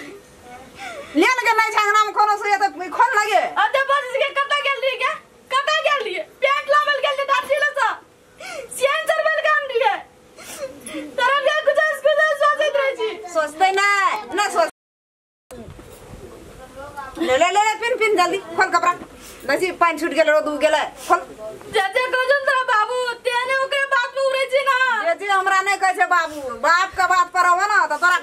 लेन के नहीं छै अंगना में कोनो से तऽ खोल लगे। अते बस के कतऽ गेल रहियै के, कतऽ गेल रहियै? पेंट लाबल गेल रहियै दार्जिलिंग से। जल्दी खोल कपड़ा बेसी पानि छूट गेल रौद उगि गेलै खोल जे जे कहै तोरा बाबू तेने ओकरे बात पे उड़ै छी ना जे जे हमरा नहि कहै छै बाबू बाप के बात पर हो ना तऽ तोरा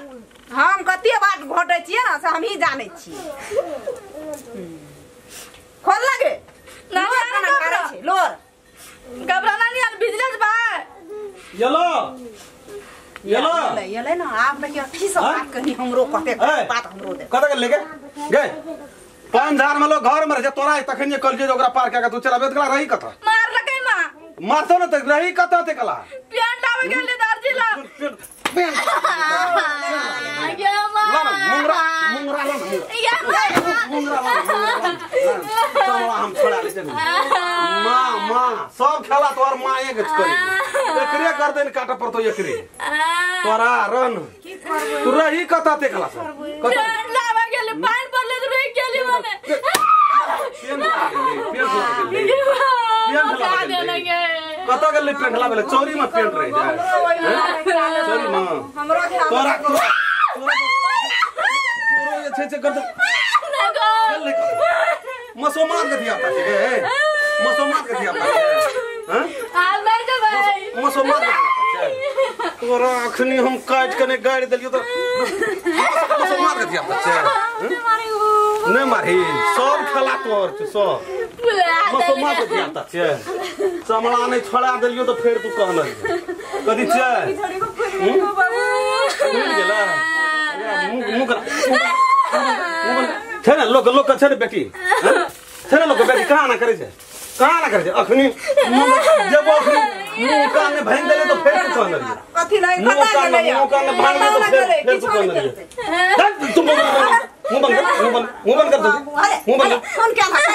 हम कते बात घोटै छियै ना से हमही जानै छियै खोल लगे ना लोर करै छै लोर कपड़ा ना नहीं बिजनेस बा येलो येलो येले ना आप देखियो ठीक से बात कही हमरो कते बात हमरो दे कत गेल लेके गए पान झार में लोग घर में रहे तोरा तखन जे कहलियै जे ओकरा पार कए के तू चलाबे त रही कत मार लगे मां मारतो न त रही कत ते कला पेन लावे गेल दर्जी ला पेन गे मां ला मुंगरा मुंगरा ला मुंगरा ला चलवा हम छोड़ा ले चल मां मां सब खेला तोर मां एक करी एकरे गर्दन काट पड़तो एकरे तोरा रन तू रही कत ते कला से पेन लावे गेल पान पड़ले त रुक गेली मने पेन ला गेली कत गेली पेन ला गेली चोरी में पेन रह जाए चोरी में हमरो तोरा तोरा जे छै छै कर दे मसोमात के धिया पुता छै गे मसोमात के धिया पुता छै हां हाल मार दे भाई मसोमात के तोरा अखनी हम काट के ने गाड़ि देलियो त मसोमात के धिया पुता छै नै मारी सब खेला तोर छै सब मसोमात के धिया पुता छै चमड़ा नै छोड़ा देलियो त फेर तू कहल कथी छै खुलि गेला मुंह मुंह छै ने लोक लोक छै ने बेटी छै ने लोक बेटी कहाँ ना करै छै कहाँ ना करै छै अखनी जब अखनी मुंह कान ने भांग देले तो फेर तू कहन रही कथी नहीं पता गेलै मुंह कान ने भांग दे तो फेर तू कहन रही तू मुंह बंद कर मुंह बंद कर दे मुंह बंद फोन क्या काट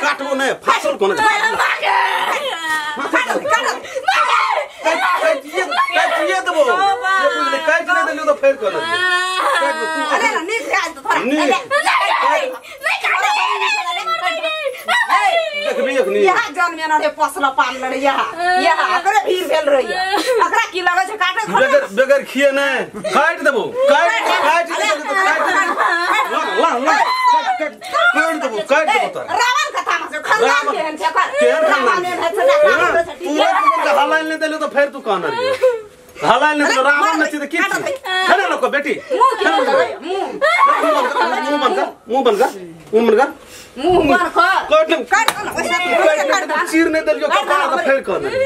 काटबो नै फासल कोन काटिए देबो जे बुझले काटि नै देलियो तो फेर कहन रही काट दे तू अरे ना नीक भए जेतौ थोड़ा नीक नहीं काटे देखबी अखनी यहाँ जन्मेन रे पोसल पालल रे यहाँ यहाँ एकरे भीड़ भेल रही एकरा की लगै छै काटे बगैर बगैर खिए नै काट देबो काट काट देबो तो काट ला ला काट देबो काट देबो तोरा रावण कथा में छै खानदान केहन छै ओकर केहन खानदान छै तू के हलाइन नै देलियो तो फेर तू कहन रही हलाइन नै देलियो रावण नै छी त की छी है ना लोक बेटी मुंह की मुंह मुंह बंद कर मुंह बंद कर मुंह बंद कर मुंह बंद कर काट ले काट न ओइसे काट चीर नै देलियो कपार त फेर कहन रही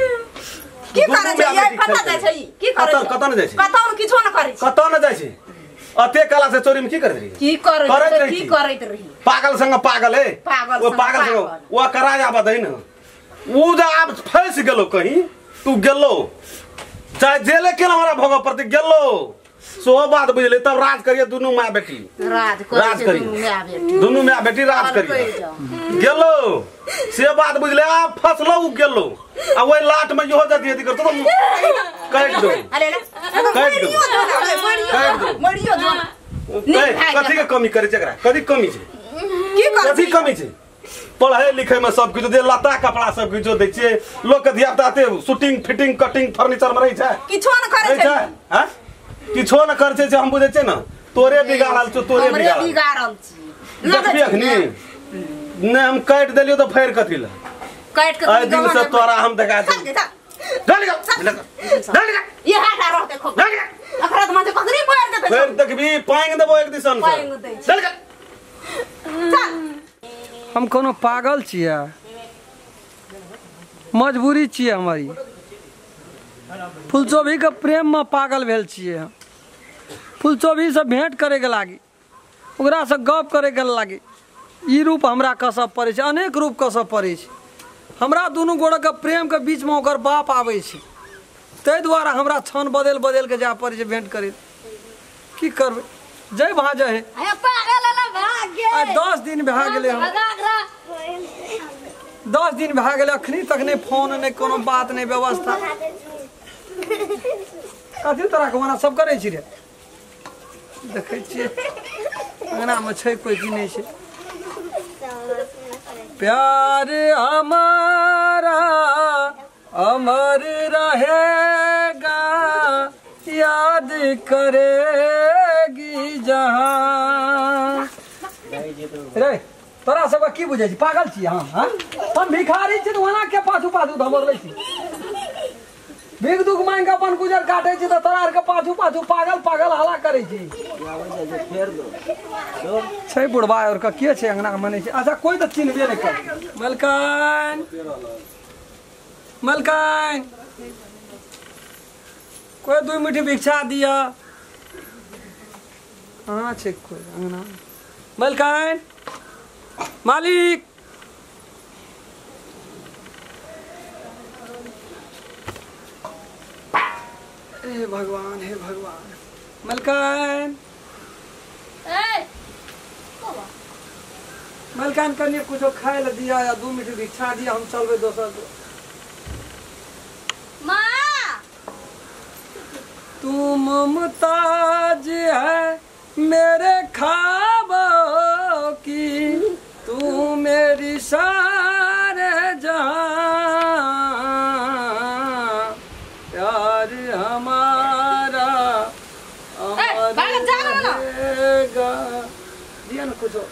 की करै छै ये कत जाइ छै की करै छै कत न जाइ छै कतौ किछो न करै छै कत न जाइ छै अते कला से चोरी में की करैत रही की करैत रही की करैत रही पागल संग पागल है पागल ओ पागल संग ओ करा जाबत है न उ जे आब फंस गेलो कहीं तू गेलो चाहे जेले के हमरा भोग पड़ते गेलो सो बात बुझले तब राज करिए दुनू मां बेटी राज करिए दुनू मां बेटी दुनू मां बेटी राज करिए गेलो से बात बुझले आ फसलो उ गेलो आ ओइ लाट में इहो जदी यदि करतो तो काट दो अरे ले काट दो काट दो मरियो जो कथी के कमी करे छै एकरा कथी कमी छै की करे कथी कमी छै पढ़े लिखे में सब किछु दे लता कपड़ा सब किछु दै छै लोक के धिया पुता ते शूटिंग फिटिंग कटिंग फर्नीचर में रहै छै किछो न करै छै हां किछो न करै छै हम बुझै छै न तोरे बिगाड़ल छौ तोरे बिगाड़ल छी देखबी अखनी नै हम काटि देलियो त फेर कथी ल काटि के आइ दिन से तोरा हम देखा दे चल जा चल जा ये हाथ रहते खो अखरा त माथे ककरी मार देते फेर देखबी पांग देबो एक दिसन से चल जा चल हम कोनो पागल छियै मजबूरी छियै हमारी फुलचोभी के प्रेम में पागल भेल छियै हम फुलचोभी से भेंट करे के लागी ओकरा से गप करे के लागी ई रूप हमरा कसब पड़ै छै अनेक रूप कसब पड़ै छै हमरा दुनू गोड़े के प्रेम के बीच में ओकर बाप आबै छै ताहि दुआरे हमरा क्षण बदलि बदलि के जाय पड़ै छै भेंट करे की करबै जय भाजे है पागल 10 दिन भए गेलै हम 10 दिन भए गेलै अखनी तक नहि फोन नहि कोनो बात नहि व्यवस्था कथी तोरा के ओना सब करै छी रे देखै छियै अंगनामे छै कोइ की नहि छै प्यार हमारा अमर रहेगा याद करेगी जहां रे तोरा सबके की बुझै छी पागल छी हम हाँ हम भिखारी छी तऽ ओना के पाछू पाछू धमर लै छी भीख दुख मांगि के अपन गुजर काटै छी तऽ तोरा आरके पाछू पाछू पागल पागल हला करै छी छै बुढ़बा और के के छै अंगना मे नहि छै अच्छा कोई तऽ चिन्हबे नहि कर मलकान मलकान कोई 2 मुट्ठी भिक्षा दिया कहाँ छै कोई अंगना मलकान मालिक हे भगवान हे भगवान मलकान ए मलकान कनिए कुछो खाए ला दिया या 2 मुट्ठी भिक्षा दिया हम चलबे दोसर माँ तू मुमताज है मेरे ख्वाबों की तू मेरी सारे जहां प्यार हमारा अमर रहेगा दिया ना कुछो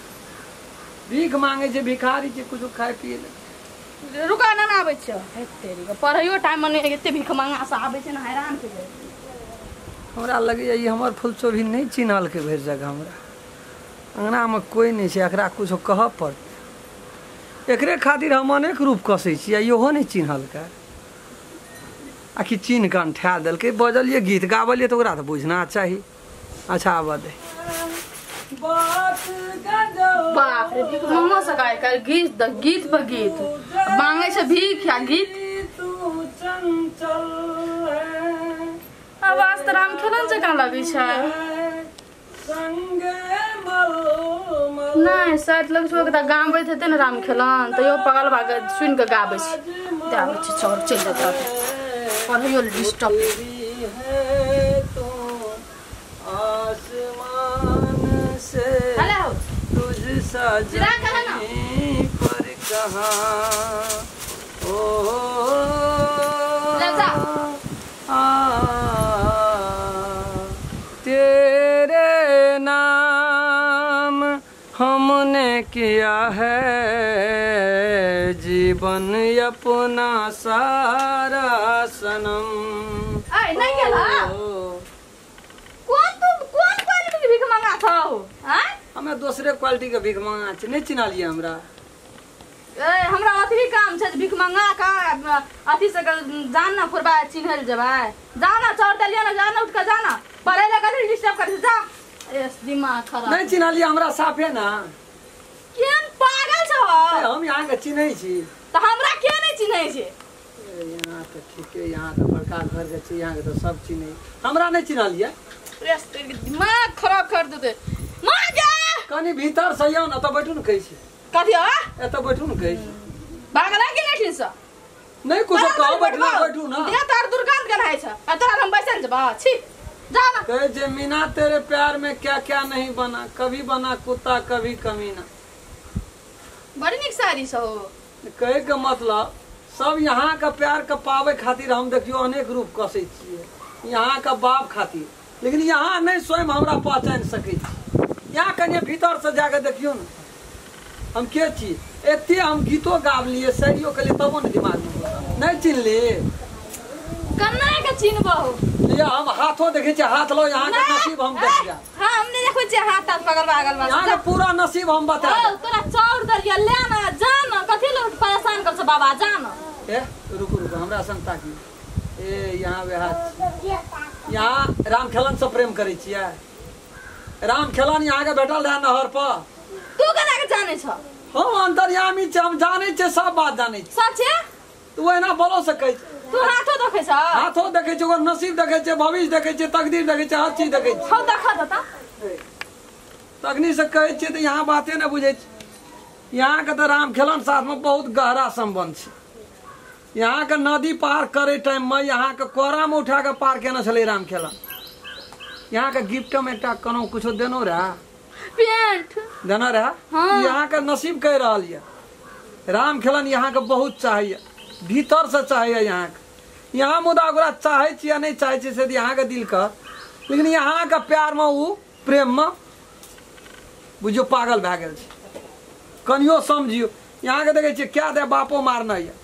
भीख मांगे छे भिखारी छे कुछो खाए पिए ले रुका ना आबै छै हे तेरी के पढ़ैयो टाइम में एते भीख मांगा से आबै छै ना हैरान के जाय हमरा लगैया ई हमर फुलचोभी नहीं चिन्हलकै भरि जगह हमरा अंगना में कोई नहीं छै एकरा कुछो कहऽ पड़तै एकरे खातिर हम अनेक रूप कसै छियै इहो नहीं चिन्हलकै आखि चिन्ह कऽ अंठा देलकै बजलियै गीत गाबलियै तऽ ओकरा तऽ बुझना चाही अच्छा आबऽ दे बाप रे भीख मांगो से आइ काल्हि गीत द गीत पर गीत मांगै छै भीख या गीत आवाज तऽ राम खेलन जकाँ लगै छै नहि शायद लगै छै ओकरा गाबैत हेतै ने राम खेलन तैयो पगल भाग सुनि कऽ गाबै छै आबै छै चल चलि जेतै पढ़ैयो डिस्टर्ब पर कहाँ ओ तेरे नाम हमने किया है जीवन अपना सारा सनम नहीं केला कौन तू कौन क्वालिटी के भीख मांगा था हो हैं हमें दूसरे क्वालिटी के भीख मांगा छै नहीं चिन्हलिए हमरा ए हमरा अथी काम छै भीख मांगा का अथी से जान ना फुरबा चिन्हल जबै जाना चोर देलिए ना जाना उठ के जाना पढ़ै ले कथी डिस्टर्ब कर जा ए दिमाग खराब नहीं चिन्हलिए हमरा साफे ना केन पागल छ हम यहाँ के चिन्है छी त हमरा के नहीं चिन्है छै यहाँ त ठीक है यहाँ त बड़का घर के छी यहाँ के त सब चिन्है हमरा नहीं चिन्हलिए दिमाग खराब कर देते मां जा कनी भीतर से आउ ना त बैठू न कहै छी कथी हो एत बैठू न कहै छी भागला के नहीं से नहीं कुछो कहो बैठना बैठू ना दे तार दुर्गंध गनाय छ आ तोरा हम बैसन जबा छी जा ना कहे जे मीना तेरे प्यार में क्या क्या नहीं बना कभी बना कुत्ता कभी कमीना बड़ी निक साड़ी छ हो कहे के मतलब सब यहाँ का प्यार के पावे खातिर हम देखियो अनेक रूप कसै छियै यहाँ का बाप खातिर लेकिन यहाँ नहीं स्वयं हमरा पहचान सकै छी यहाँ कनि भीतर से जाके देखियो न हम के छी एते हम गीतो गाबलिए शायरियो केलिए तबो ने दिमाग में नहीं चिन्हली कन्ना के चिन्हबो ये हम हाथों देखे छी हाथ लो यहाँ के नसीब हम देख जा हां हम नहीं देखै छी हाथ हाथ पकड़ भागल बस यहाँ के पूरा नसीब हम बता ओ तोरा चाउर दलिया ले ना जा ना कथि लोग परेशान कर छ बाबा जा ना ए रुको रुको हमरा संग ताकी ए यहाँ वे हाथ यहाँ राम खेलन से प्रेम करै छियै राम खेलन यहाँ के भेटल रहे नहर पर तू केना के जानै छ हम अंतर्यामी छी हम जानै छियै सब बात जानै छी सचे तू एना बोलो सकै छी तू हाथो देखै छ हाथो देखै छै ओकर नसीब देखै छै भविष्य देखै छै तकदीर देखै छै हर चीज देखै छै हौ देखा दता तखनी से कहै छियै तऽ यहाँ बाते नहि बुझै छी यहाँ के तऽ राम खेलन साथ में बहुत गहरा संबंध छै यहाँ के नदी पार करे टाइम में यहाँ के कोरा में उठा के पार केने छलै राम खेलन यहाँ के गिफ्ट में एकटा कोनो कुछो देनो रहे पेंट देना रहे हाँ। यहाँ के नसीब कह रहल ये राम खेलन यहाँ के बहुत चाहिए भीतर से चाहिए यहाँ के यहाँ मुदा ओकरा चाहे छी या नहीं चाहे छी से यहाँ के दिल का लेकिन यहाँ के प्यार में उ प्रेम में बुझियो पागल भए गेल छै कनियो समझियो यहाँ के देखै छियै क्या दे बापो मारना यऽ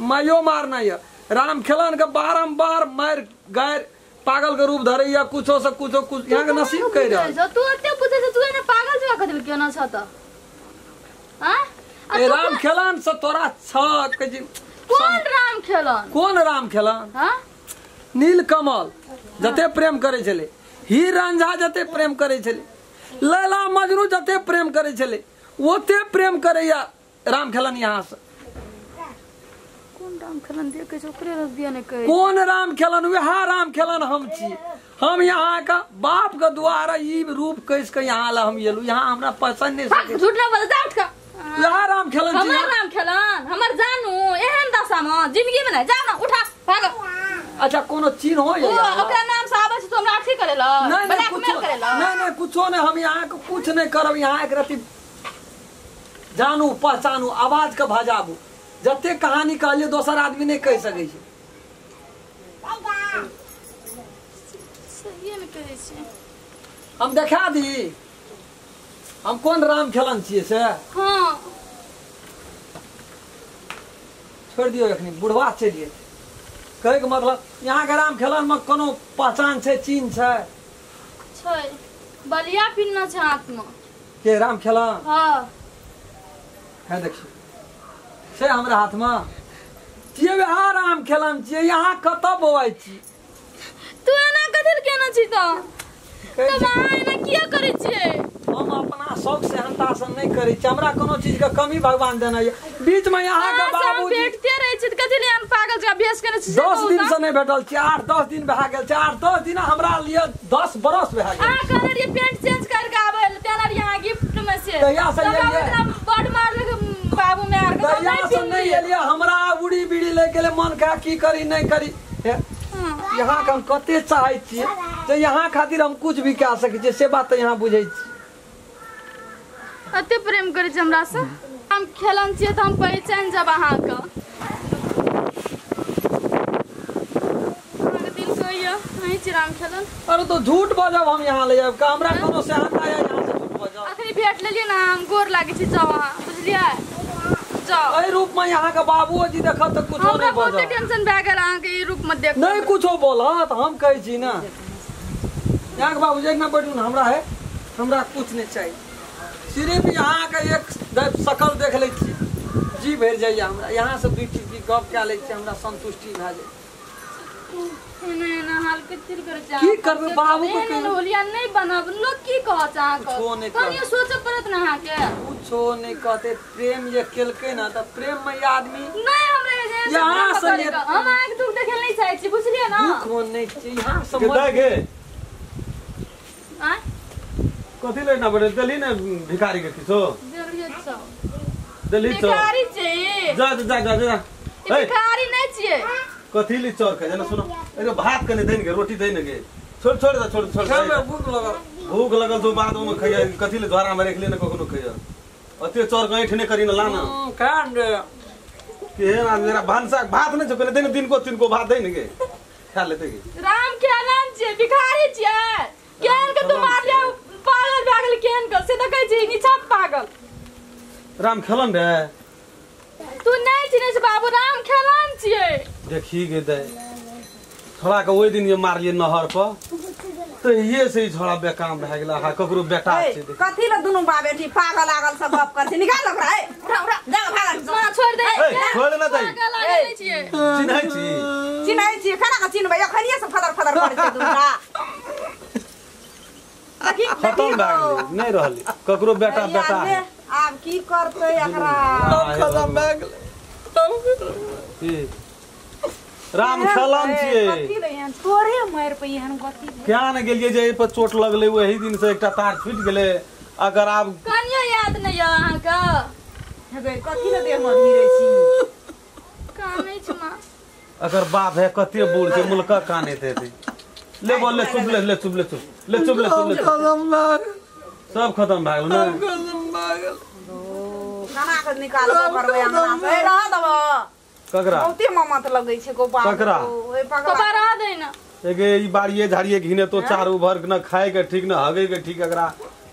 माइयो मारना यऽ राम खेलन के बारम्बार मारि गारि पागल के रूप धरैया कुछो से कुछो कुछ यहाँ के नसीब कहि रहल तू एते बुझै छ तू एने पागल जका कथि केना छ त हां ए राम खेलन से तोरा छ कहै छी कोन राम खेलन कोन राम खेलन हां नील कमल जते प्रेम करै छलै हीर रांझा जते प्रेम करै छलै लैला मजनू जते प्रेम करै छलै ओते प्रेम करैया राम खेलन यहाँ से कोन राम खेलन देखे छै ओकरे रस दिया ने कहे कोन राम खेलन वएह राम खेलन हम छी हम यहाँ का बाप के द्वारा ई रूप कस के यहाँ ला हम एलू यहाँ हमरा पसंद नहीं सके झूठ ना बोल जा उठ के वएह राम खेलन छी हमर राम खेलन हमर जानू एहन दशा में जिंदगी में ना जा ना उठा भाग अच्छा कोनो चिन्ह हो या ओकरा नाम से आबै छै तो हमरा अथी करेला नहीं नहीं ब्लैकमेल करेला नहीं नहीं कुछो नहीं हम यहाँ के कुछ नहीं करब यहाँ एक रति जानू पहचानू आवाज के भजाबू जते कहानी कहलिए दोसर आदमी नहीं कह सकै छै सही ने कहै छै हम देखा दी हम कोन राम खेलन छियै से हां छोड़ दियौ एखनी बुढ़वा चलि जेतै कहै के मतलब यहाँ के राम खेलन में कोनो पहचान छै चिन्ह छै छै बलिया पिन्ना छै हाथ में के राम खेलन हां है देखियौ छै हमरा हाथ में छियै वएह राम खेलन छियै यहाँ कतऽ बौआइ छी तू एना कथि केना छी त तब अहाँ एना किया करै छियै हम अपना शौक सेहनता से नहीं करै छी हमरा कोनो चीज के कमी भगवान देने ये बीच में यहाँ के बाबूजी भेटते रहै छी त कथि ले हम पागल जकाँ भेस केने छी 10 दिन से नहीं भेटल छी 8-10 दिन भए गेल छै 8-10 दिन हमरा लिए 10 बरस भए गेल अहाँ कहने रहियै पेंट चेंज करके आबै ले तेना रहियै अहाँ गिफ्ट में से तहिया से एलियै बड मारलक बाबू में आर के तहिया से नहीं एलियै हमरा उड़ी बीड़ी ले गेलै मन का की करी नहीं करी यहाँ के हम कते चाहै छियै जे यहाँ खातिर हम कुछ भी कए सकै छियै से बात तऽ यहाँ बुझै छी एते प्रेम करै छी हमरा से हम खेलन छियै तऽ हम पहचान जाब अहाँके अहाँके दिल कहैया अहीं छी राम खेलन अरे तो झूठ बजब हम यहाँ ले जाब हमरा कोनो सेहनता या यहाँ से झूठ बजब अखनी भेट लेलियै ने हम गोर लागै छी जाउ अहाँ बुझलियै जाउ एहि रूप में यहाँ के बाबूजी देखत तऽ कुछो हमरा नहीं बहुते बजत टेंशन भए गेल अहाँके ई रूप में देख नहीं कुछो बोलत हम कहै छी ना यहाँ के बाबूजी एक ना बैठू ना हमरा है हमरा कुछ नहीं चाहिए सिर्फ यहाँ के एक शकल देख लै छी जी भरि जाइए हमरा यहाँ से दुई टिकी गप कए लै छी हमरा संतुष्टि भए जाए एना हाल कथि करै छै की करबै बाबू के एहन होलिया नहीं बनब लोग की कहत अहाँके कुछो नहीं कहत। कनियो सोचऽ पड़त ना अहाँके कुछो नहीं कहते प्रेम जे केलकै ना तऽ प्रेम में ई आदमी नहीं हमरा एहन यहाँ से हम अहाँके दुख देखे नहीं चाहै छी बुझलियै ना दुख में नहीं छी यहाँ से के मत- दे गे आँय कथी ले ना बड़े देली ने भिखारी के किछो देलियै छौ देली चौर भिखारी छियै जा जा जा जा ई भिखारी नहीं छियै कथी ली चौर के जना सुनो अरे भात कने then के रोटी then के छोड़ छोड़ दे छोड़ छोड़ खेबै, भूख लगल भूख लगल तो बाद में खइया कथी ले द्वारा में रख ले ने कखनो खइया अते चौर के ऐठ ने करी न लाना खान रे केहन आदमी मेरा भानसा भात नहीं छो दिन दिन को तीन को भात then के खा लेते के राम के नाम छियै भिखारी छियै केहन के तू मारलियै पागल भए गेल केहन के से देखै छी नीचा पागल राम खेलन रे तू नहीं चिन्है छी बाबू राम खेलन छियै देखी गे दे छोड़ा के ओहि दिन जे मारलियै नहर पर तो ये से छोड़ा बेकाम भए गेला हा ककरो बेटा छै देख। कथी ले दुनू बा बेटी पागल आगल सब गप कर छै निकाल ओकरा ए उठा उठा जा भागल मां छोड़ दे ए, छोड़ ना दे। पागल लागल नहीं छियै चिन्है छी चिन्है छियै केना के चिन्हबै अखनिये से फदर फदर करै छै दुनू देखी खतम भए गेलै नहीं रहलै ककरो बेटा बेटा है आब की करतै एकरा खतम भए गेलै की? राम खेलन छियै कथी ले एहन तोरे मारि पे एहन गति क्या ने गेलियै जे एहि पर चोट लगलै ओही दिन से एकटा तार छूटि गेलै अगर आब कनियो याद नहीं यऽ अहाँके हेबै कथी ले देह में भिरै छी कानै छी मां अगर बाप है कते बूढ़ छै मुल्क कानैत हेतै ले बोल ले चुप ले ले चुप ले चुप ले चुप ले चुप ले खतम भए गेल सब खतम भए गेल ने खतम भए गेल कना के निकालबो करबै अंगना से ए रह देबो ककरा बहुते ममत लगै छै गोपाल ककरा? ओहि पगला पापा रह दे ना एगे ई बाड़िए झाड़िए घिने तो चारू भर न खाए के ठीक न हगे के ठीक एकरा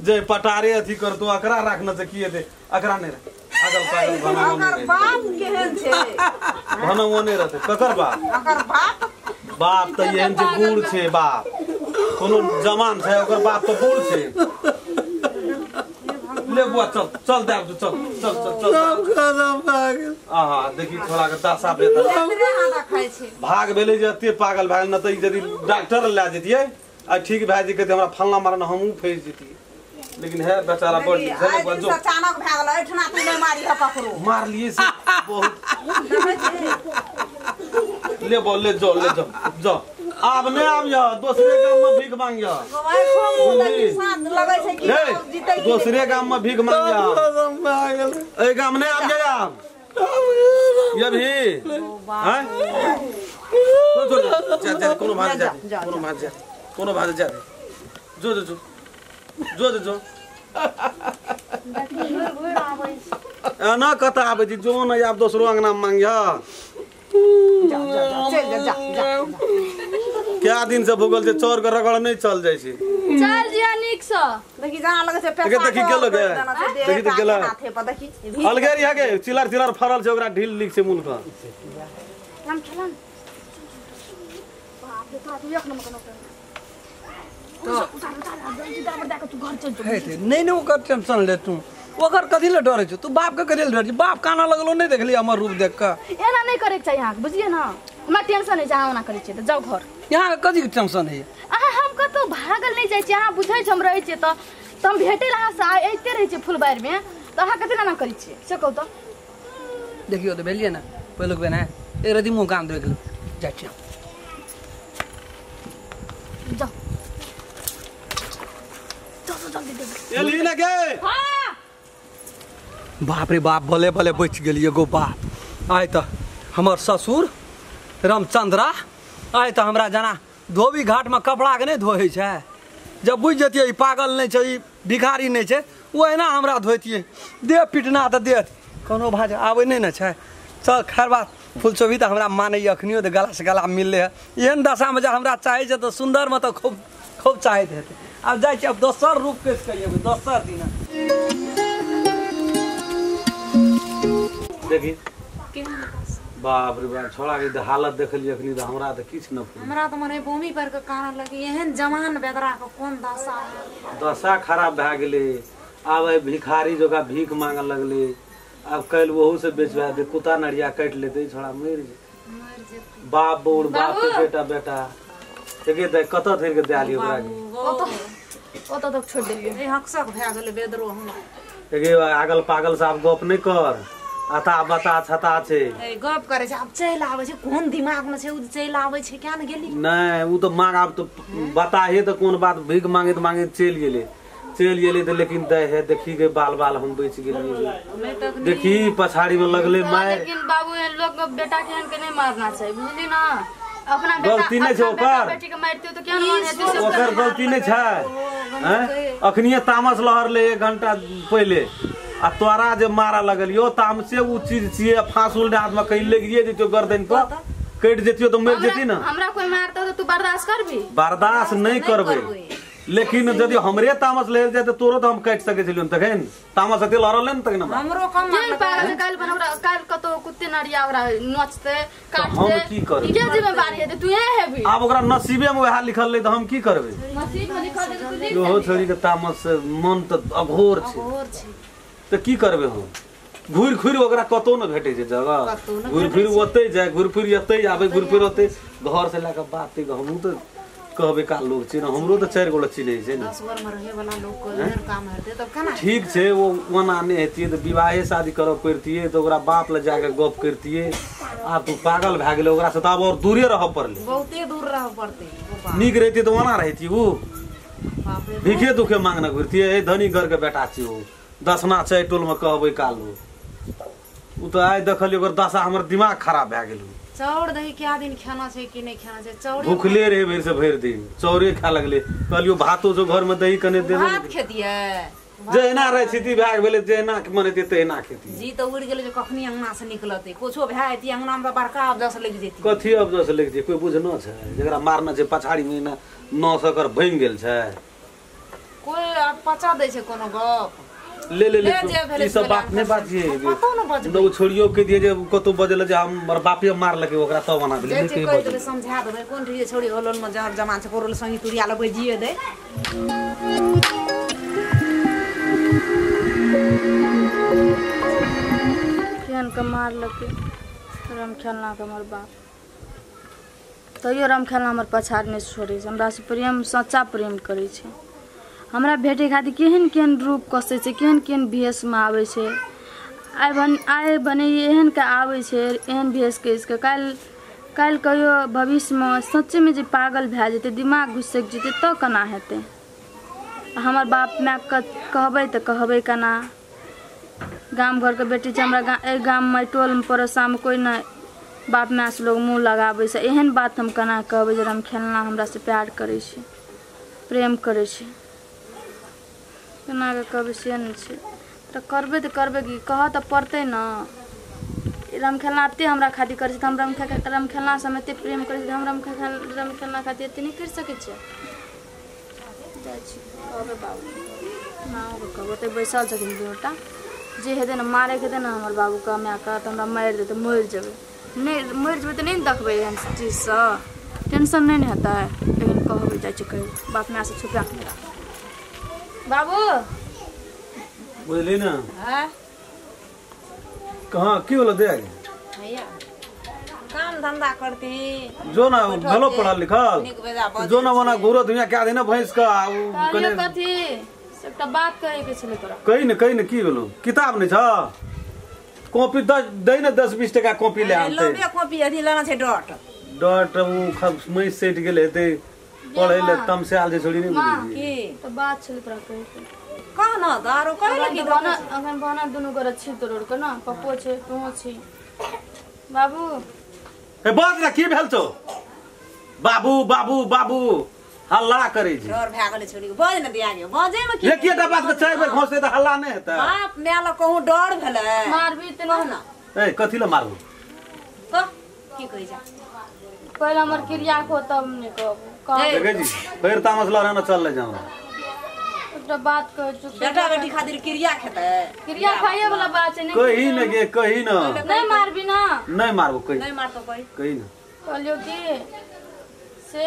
जे पटारे अथी करतो एकरा राखना से की हेतै एकरा नहीं रख। अगल पागल बनाओ ओकर बाप केहन छै बनाओ नहीं रहते ककर बाप ओकर बाप बाप त एहन छै बूढ़ छै बाप कोनो जवान छै ओकर बाप त बूढ़ छै ले बुआ चल चल दे चल चल चल चल सब खत्म भए गेल आहा देखी छोरा के दशा बेतर खाइ छै भाग भेलै जे एते पागल भए गेल न त यदि डॉक्टर लए जतियै आ ठीक भए जेतै हमरा फलना मारना हमहूँ फँसि जतियै लेकिन है बेचारा बड़ जो अचानक भए गेल एठना तू नहि मारी ह ककरो मारलिए से बहुत ले बोल ले जो ले जो जो आब नहि आबिय दोसरे गाम में भीख मांगिय लगै छै कि जीतै दोसरे गाम में भीख मांगिय एहि गाम नहि आबिय आब ये भी हैं जा जा कोनो भाग जा कोनो भाग जा कोनो भाग जा जो जो जो जो जो एना कतऽ आबै छी जो नहि आब दोसरो अंगना मांगिय जा जा चल जा जा क्या दिन से भूगल छै चोर के रगड़ नहीं चल जाइ छै चल जिया नीक से देखी जाना लगै छै पैसा देखी गेल गे देखी त गेल देखी अलगे रिया गे चिलर चिलर फरल छै ओकरा ढील लिख छै मुल के हम खेलन बाप रे तोरा तू एक नंबर के उतार उतार जल्दी दाबर दे के तू घर चल जो नहीं नहीं ओकर टेंशन ले तू ओकर कथी ले डरै छौ तू बाप के कथी ले डरै छी बाप काना लगलो नहीं देखली हमर रूप देख के एना नहीं करे के चाही अहाँ के बुझलिए ना हमरा टेंशन है अहाँ ओना करै छियै त जाउ घर यहाँ कथी के टेंशन है अहाँ हम कतौ भागल नहीं जाइ छी अहाँ बुझै छी हम रहै छियै त हम भेटै ल अहाँ से अइते रहै छियै फुलबाड़ी में त अहाँ कथी ले एना करै छियै से कहू त देखियो त भेलिए ना पहिलुक बेर ने एक रति मुँह काम देख जाइ छी जाउ जाउ जल्दी देख एली ना गे हां बाप रे बाप भले भले बचि गेलियै एगो बाप आइ त हमर ससुर रामचंद्रा आइ त हमरा जना धोबी घाट में कपड़ा के नहीं धोइ छै जब बुझि जतियै ई पागल नहीं छै ई भिखारी नहीं छै ओ एना हमरा धोतियै दे पिटना त देत कोनो भाज आबै नहीं ने छै चल खैर बात फुलचोभी त हमरा मानैए अखनियो त गला से गला मिललै है एहन दशामे जब हमरा चाहै छै त सुन्दरमे त खूब खूब चाहैत हेतै आब जाइ छी आब दोसर रूप केस कहिए दोसर दिना देखी बाप रे बाप छोड़ा के हालत देखलिए अखनी त हमरा त किछ न हमरा त मने भूमि पर के कारण लगी एहन जवान बेदरा के कोन दशा दशा खराब भए गेलै आब ए भिखारी जोका भीख मांगे लगले आब काल्हि ओहू से बेचवा दे कुत्ता नरिया काटि लेतै छोड़ा मरि जेतै बाप बूढ़ बाप के बेटा बेटा एके दे कतऽ धरि के दए लियै ओकरा के ओतऽ तक छोड़ि देलियै ए हकसक भए गेलै बेदरो हमरा एगे आगल पागल से आब गप नहि कर अता बता छता छै ए गप करे छै आब चलि आबै छै कोन दिमाग में छै उ चलि आबै छै क्या ने गेली नहीं उ त मांग आब त बताहे त कोन बात भीख मांगैत मांगैत चलि गेलै त लेकिन दे है देखी के बाल बाल हम बचि गेलियै देखी पछाड़ी में लगले मार लेकिन बाबू एहन लोग के बेटा के एहन के नहीं मारना चाहिए बुझली ना अपना बेटा गलती नहीं छै ओकर बेटी के मारते त केहन मन हेतै से ओकर गलती नहीं छै हैं अखनिये तामस लहरले 1 घंटा पहिले आ तोरा जे मारा लगल यो तामसे उ चीज छियै फांसुल हाथ में कहीं लगिए जेतियो गर्दन पर कटि जेतियो त मरि जेती ना हमरा कोई मारतौ त तू बर्दाश्त करबी बर्दाश्त नहीं करबै लेकिन यदि हमरे तामस लेल जाय त तोरो त हम काटि सकै छलियौ तखन तामस एते लहरल ने तखन हमरा हमरो कम मारल पागल काल बन ओकरा काल कतौ कुत्ते नरिया ओकरा नोचते काटते हम की करबै के जिम्मेवारी हेतै तू ए हेबी आब ओकरा नसीबे में वएह लिखल रहै त हम की करबै नसीब में लिखल रहै त तू लिख इहो छोरी के तामस से मन त अघोर छै त की करबै हम घुरि घुरि ओकरा कतौ न भेटै छै जगह घुरि फिर ओतै जाय घुरि फिर एतै आबै घुरि फिर ओतै घर से लए कऽ बात हमहूँ तऽ कहबै का लोग छै ने हमरो तऽ 4 गो चिन्है छै ने 10 घर में रहे वाला लोग के एहन काम हेतै तब केना ठीक छै ओ ओना नहि हेतियै तऽ विवाहे शादी करऽ पड़तियै तऽ ओकरा बाप लए जाके गप करतियै आब तू पागल भए गेलै ओकरा से तऽ आब और दूरे रहऽ पड़लै बहुते दूर रहऽ पड़तै नीक रहितियै तऽ ओना रहितियै उ भीखे दुखे मांगने घुरतियै ए धनी घर के बेटा छी ओ दसना छै टोल में कहबै कालू उ तऽ आइ देखलियै ओकर दशा हमर दिमाग खराब भए गेल चाउर दही क्या दिन खाना छै कि नहीं खाना छै चाउर भूखले रहे भरि से भरि दिन चाउरे खा लगले कहलियो भातो जो घर में दही कने देबे भात खेतियै जहिना रहै स्थिति भए गेलै जहिना मन हेतै तहिना खेती जी तऽ उड़ि गेलै जे कखनी अंगना से निकलतै कुछो भए जेतै अंगना में बड़का अबजस लागि जेतै कथी अबजस लागि जेतै कोई बुझनो छै जकरा मारना छै पछाड़ी में ना नस ओकर भंगि गेल छै कोई पचा दै छै कोनो गप ले ले ले ई सब बात नै बाजिए न ओ छोड़ियो के दिए जे कतौ बजल जे हमर बापे मारलकै ओकरा तब बना देली नै कहि देबै समझा देबै कोन ठीक छोड़ी होलन में जर जमा छै कोरल संगी तुरिया लबै जिए दे केहन के मारलकै रामखेलना के हमर बाप तैयो रामखेलना हमर पछाड़ नहि छोड़ै छै हमरा से प्रेम सच्चा प्रेम करै छै हमरा भेटै खातिर केहन केहन रूप कसै छै केहन केहन भेषमे आबै छै आइ भने एहन के आबै छै एहन भेष कसिके काल्हि काल्हि कहियो भविष्यमे सच्चेमे जे पागल भए जेतै दिमाग घुसकि जेतै तऽ केना हेतै हमर बाप मायके कहबै तऽ कहबै केना गाम घरके बेटी छै हमरा एहि गाममे टोलमे पड़ोसामे कोइ नहि बाप मायसँ लोग मुँह लगाबै छै एहन बात हम केना कहबै जे रामखेलना हमरासँ प्यार करै छै प्रेम करै छै केना कऽ कहबै से नहि छै तऽ करबै तऽ करबै की कहऽ तऽ पड़तै ने रामखेलना एतेक हमरा खातिर करै छै तऽ हम रामखेलनासँ हम एतेक प्रेम करै छी तऽ हम रामखेलना खातिर एतेक नहि करि सकै छियै जाइ छी कहबै बाबू माँओके कहबै ओतऽ बैसल छथिन दूटा जे हेतै ने मारैके हेतै ने हमर बाबूके मायके तऽ हमरा मारि देतै मरि जेबै नहि मरि जेबै तऽ नहि ने देखबै एहन चीजसँ टेंशन नहि ने हेतै लेकिन कहबै जाइ छी कहै बाप मायसँ छुपा कऽ बाबू बुझली ना कहाँ की बोलो दे भैया काम धंधा करती जो ना भलो पढ़ल लिखल जो ना वना गोरो दुनिया क्या देना भैंस का कने कथी एकटा बात कहै के छलै तोरा कहि न कहि न की भेलो किताब नै छ कॉपी दै न 10-20 टका कॉपी ले आनते लोबे कॉपी अथी लेना छै डॉट डॉट उ मई सेट गेल हेतै पढ़ै ले तमसाल जे छोड़ी नै बुझली की त बात छलै तोरा कहै के कह न त आरो कहै लगी बना अखन बना दुनु गोरे छी तोर के ना पप्पो छै तू छी बाबू ए बात ना की भेल छौ बाबू बाबू बाबू हल्ला करै छै डर भए गेलै छोड़ी बज न दिया गे बजै में की एकेटा बात के 4 बेर घोंसते त हल्ला नै हेतै बाप माय ल कहूं डर भेलै मारबी त कह न ए कथि ल मारबू कह की कहै जा पहिले हमर क्रिया को तब नै कहबो देखै छी फेर तामस लड़ाना चल ले जाऊ एकटा बात कहै छु बेटा बेटी खातिर क्रिया खेतै क्रिया खाइए वाला बात छै नै कहि न गे कहि न नै मारबी ना नै मारबो कहि नै मारतो कहि कहि न कहलियो की से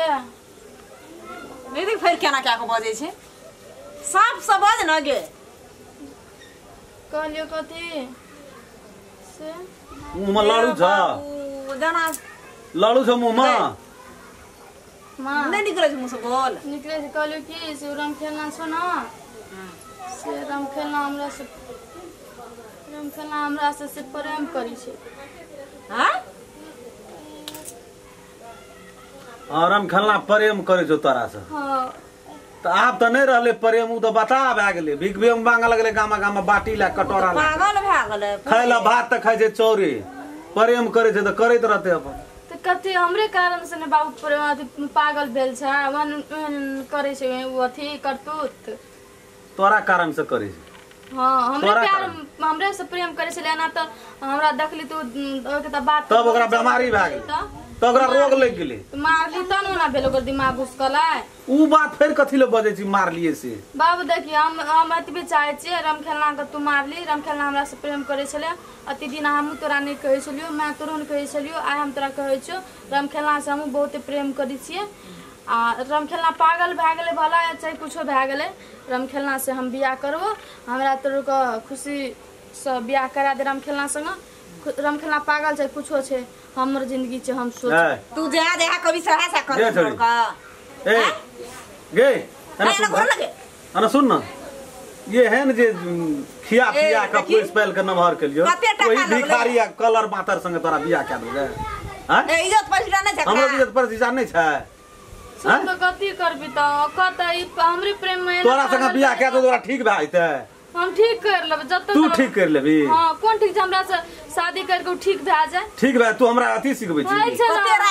नहीं देख फेर केना क्या को बजै छै साफ से बज न गे कहलियो कथी से मुंह में लाड़ू छ जाना लाड़ू छ मुंह में मां नहीं निकले छै मुंह से बोल निकले छै कहलियो की से रामखेलना छौ न से रामखेलना हमरा से रामखेलना हमरा से प्रेम करै छै हां हां रामखेलना प्रेम करै छौ तोरा से हां त आब त नै रहले प्रेम उ त बता भए गेलै भीख भीख मांगे लगलै गामा गामा बाटी ला कटोरा ला पागल भए गेलै खाय ला भात त खाय छै चौरे प्रेम करै छै त करैत रहतै अपन त कथी हमरे कारण से ने बाबू प्रेम पागल भेल छै वन करै छै उ अथी करतूत तोरा कारण से करै छै हां हमरे प्यार हमरे से प्रेम करै छलै ना त हमरा देखली त ओके त बात तब ओकरा बीमारी भए गेलै त ओकरा रोग लागि गेलै मारली त ना भेल ओकर दिमाग घुसकलै उ बात फेर कथी ले बजै छी मारलिए से बाबू देखी हम एतबे चाहै छियै रामखेलना के तू मारली रामखेलना हमरा से प्रेम करै छलै अति दिन हमहूँ तोरा नहि कहै छलियौ माय तोरो नहि कहै छलियौ आइ हम तोरा कहै छियौ रामखेलना से हमहूँ बहुते प्रेम करै छियै आ रामखेलना पागल भए गेलै भला चाहे कुछो भए गेलै रामखेलना से हम बियाह करबो हमरा तोरके खुशीसँ बियाह करा दे रामखेलना संगे रामखेलना पागल छै कुछो छै हमर जिंदगी छै हम सोच तू जा दे कभी सहा सा कर ए गे अना सुन न ये है न जे खिया पिया के पुलिस पाल के नमहर के लियो ओही भिखारी आ कलर मातर संगे तोरा बियाह कै देलकै हां ए इज्जत प्रतिष्ठा नै छै हमरो इज्जत प्रतिष्ठा नै छै सुन त कथी करबी त कत ई हमरे प्रेम में तोरा संगे बियाह कै दो तोरा ठीक भए जेतै हम ठीक कर लेब जत तू ठीक कर लेबी हां कोन ठीक छै हमरा से शादी करके उ ठीक भए जाए ठीक भए तू हमरा अथी सिखबै छी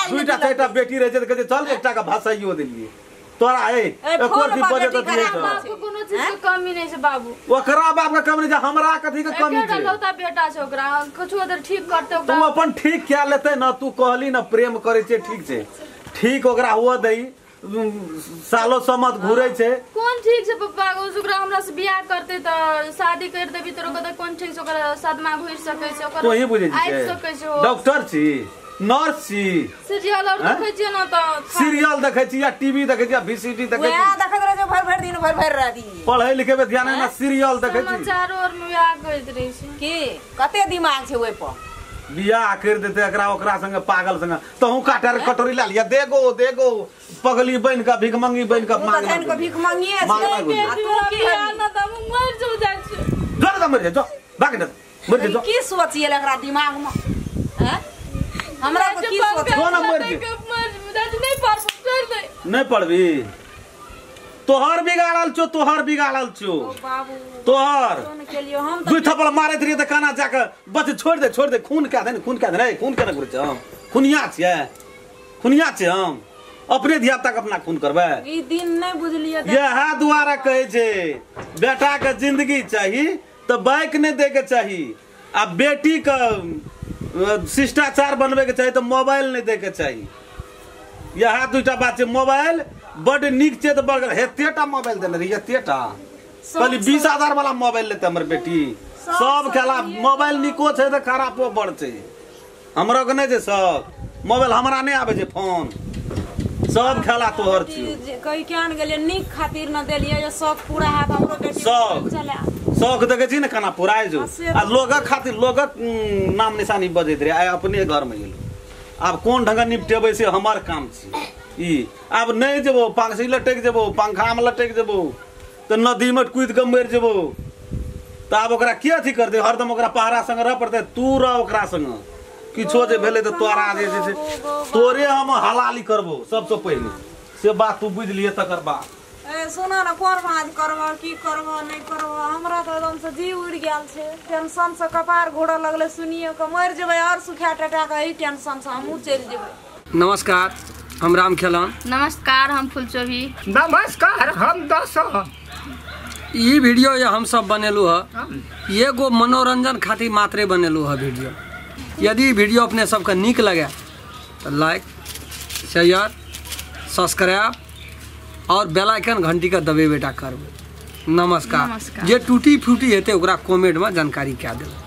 दुईटा चारिटा बेटी रहे छै त कहै छै चल एकटा के भाषाइयो देलिए तोरा ए एको अथी बजत अथी छै बाप के कोनो चीज के कमी नै छै बाबू ओकरा बाप के कमी नै छै हमरा कथी के कमी छै एकटा लौता बेटा छै ओकरा कुछो अगर ठीक करते ओकरा तू अपन ठीक क्या लेते न तू कहली न प्रेम करै छै ठीक छै ठीक ओकरा हुआ दई सालो समत घुरै छै कोन ठीक छै पप्पा ओकरा हमरा हमरा से बियाह करते त शादी कर देबी त ओकर कोन ठीक से ओकर सदमा घुर सकै छै ओकर तोही बुझै आबि छी सकै छै। डॉक्टर छी नर्स छी सीरियल और देखै छियै न त सीरियल देखै छी या टीवी देखै छी या वीसीडी देखै छी वएह देखैत रहै छै भरि भरि दिन भरि भरि राति पढ़ै लिखै पे ध्यान ना सीरियल देखै छी समाचार और में बियाह करैत रहै छै की कते दिमाग छै ओइ पर बियाह कर देते एकरा ओकरा संगे पागल संगे तहु काटर कटोरी ला लिया देगो देगो पगली बन के भिखमंगी बन के मांग मांग के भीख मांगिए छै आ तू की ना त हम मर जो जाइ छी डर द मर जो भाग दे मर जो की सोचिए एकरा दिमाग में हैं हमरा को की सोच जो ना मर जे मर नहीं पढ़ छोड़ दे नहीं पढ़बी तोहर बिगाड़ल छो तोहर बिगाड़ल छो बाबू तोहर कोन के लिए हम दुई थप्पड़ मारैत रहियै त काना जाके बच छोड़ दे खून क्या दे खून क्या दे रे खून केना करै छै हम खुनिया छियै खुनिया छियै हम अपने धिया पुता के अपना खून करबै ई दिन नहीं बुझलियै इएह दुआरे कहै छै बेटा के जिंदगी चाही तऽ बाइक नहि दै के चाही आ बेटी के शिष्टाचार बनबै के चाही तऽ मोबाइल नहि दै के चाही। इएह दूटा बात छै। मोबाइल बड नीक छै तऽ बड़ एतेटा मोबाइल देने रही एतेटा कहली 20,000 वाला मोबाइल लेते हमर बेटी सब खेला मोबाइल निको छै तऽ खराबो बड़ छै हमरो के नहि छै सब मोबाइल हमरा नहि आबै छै फोन सब खेला तोहर छियौ कहि केहन गेलियै नीक खातिर न देलियै जे शौक पूरा हैत हमरो बेटी शौक शौक देखै छी ने केना पुराइ जो आ लोगक खातिर लोगक नाम निशानी बजैत रहे आइ अपने घरमे गेलहुँ आब कोन ढंग निपटेबै से हमर काम छी ई आब नहि जेबो पंखी लटकि जेबो पंखामे लटकि जेबो तऽ नदीमे कूदि कऽ मरि जेबो तऽ आब ओकरा के अथी करतै हरदम ओकरा पहरा संग रहऽ पड़तै तू रह ओकरा संग किछो जे भेलै तऽ तोरा जे छै से तोरे हम हलाली करबो सबसँ पहिले से बात तू बुझि लिहे तकर बाद। ए सुना न कोन भाँज करबह की करबह नहि करबह हमरा तऽ एकदम से जी उड़ि गेल छै टेंशन से कपार घोड़ऽ लगलै सुनिए कऽ मरि जेबै और सुखा टटा कऽ एहि टेंशन से हमहूँ चलि जेबै। नमस्कार हम राम खेलन। नमस्कार हम फुलचोभी। नमस्कार हम दर्शन। ई वीडियो ये हम सब बनेलू है एगो मनोरंजन खातिर मात्रे बनेलू है वीडियो। यदि वीडियो अपने सबके नीक लगे तो लाइक शेयर सब्सक्राइब और बेल आइकन घंटी के दबेबेटा करबै। नमस्कार। जे टूटी फूटी हेतै ओकरा कमेंट में जानकारी कए देबै।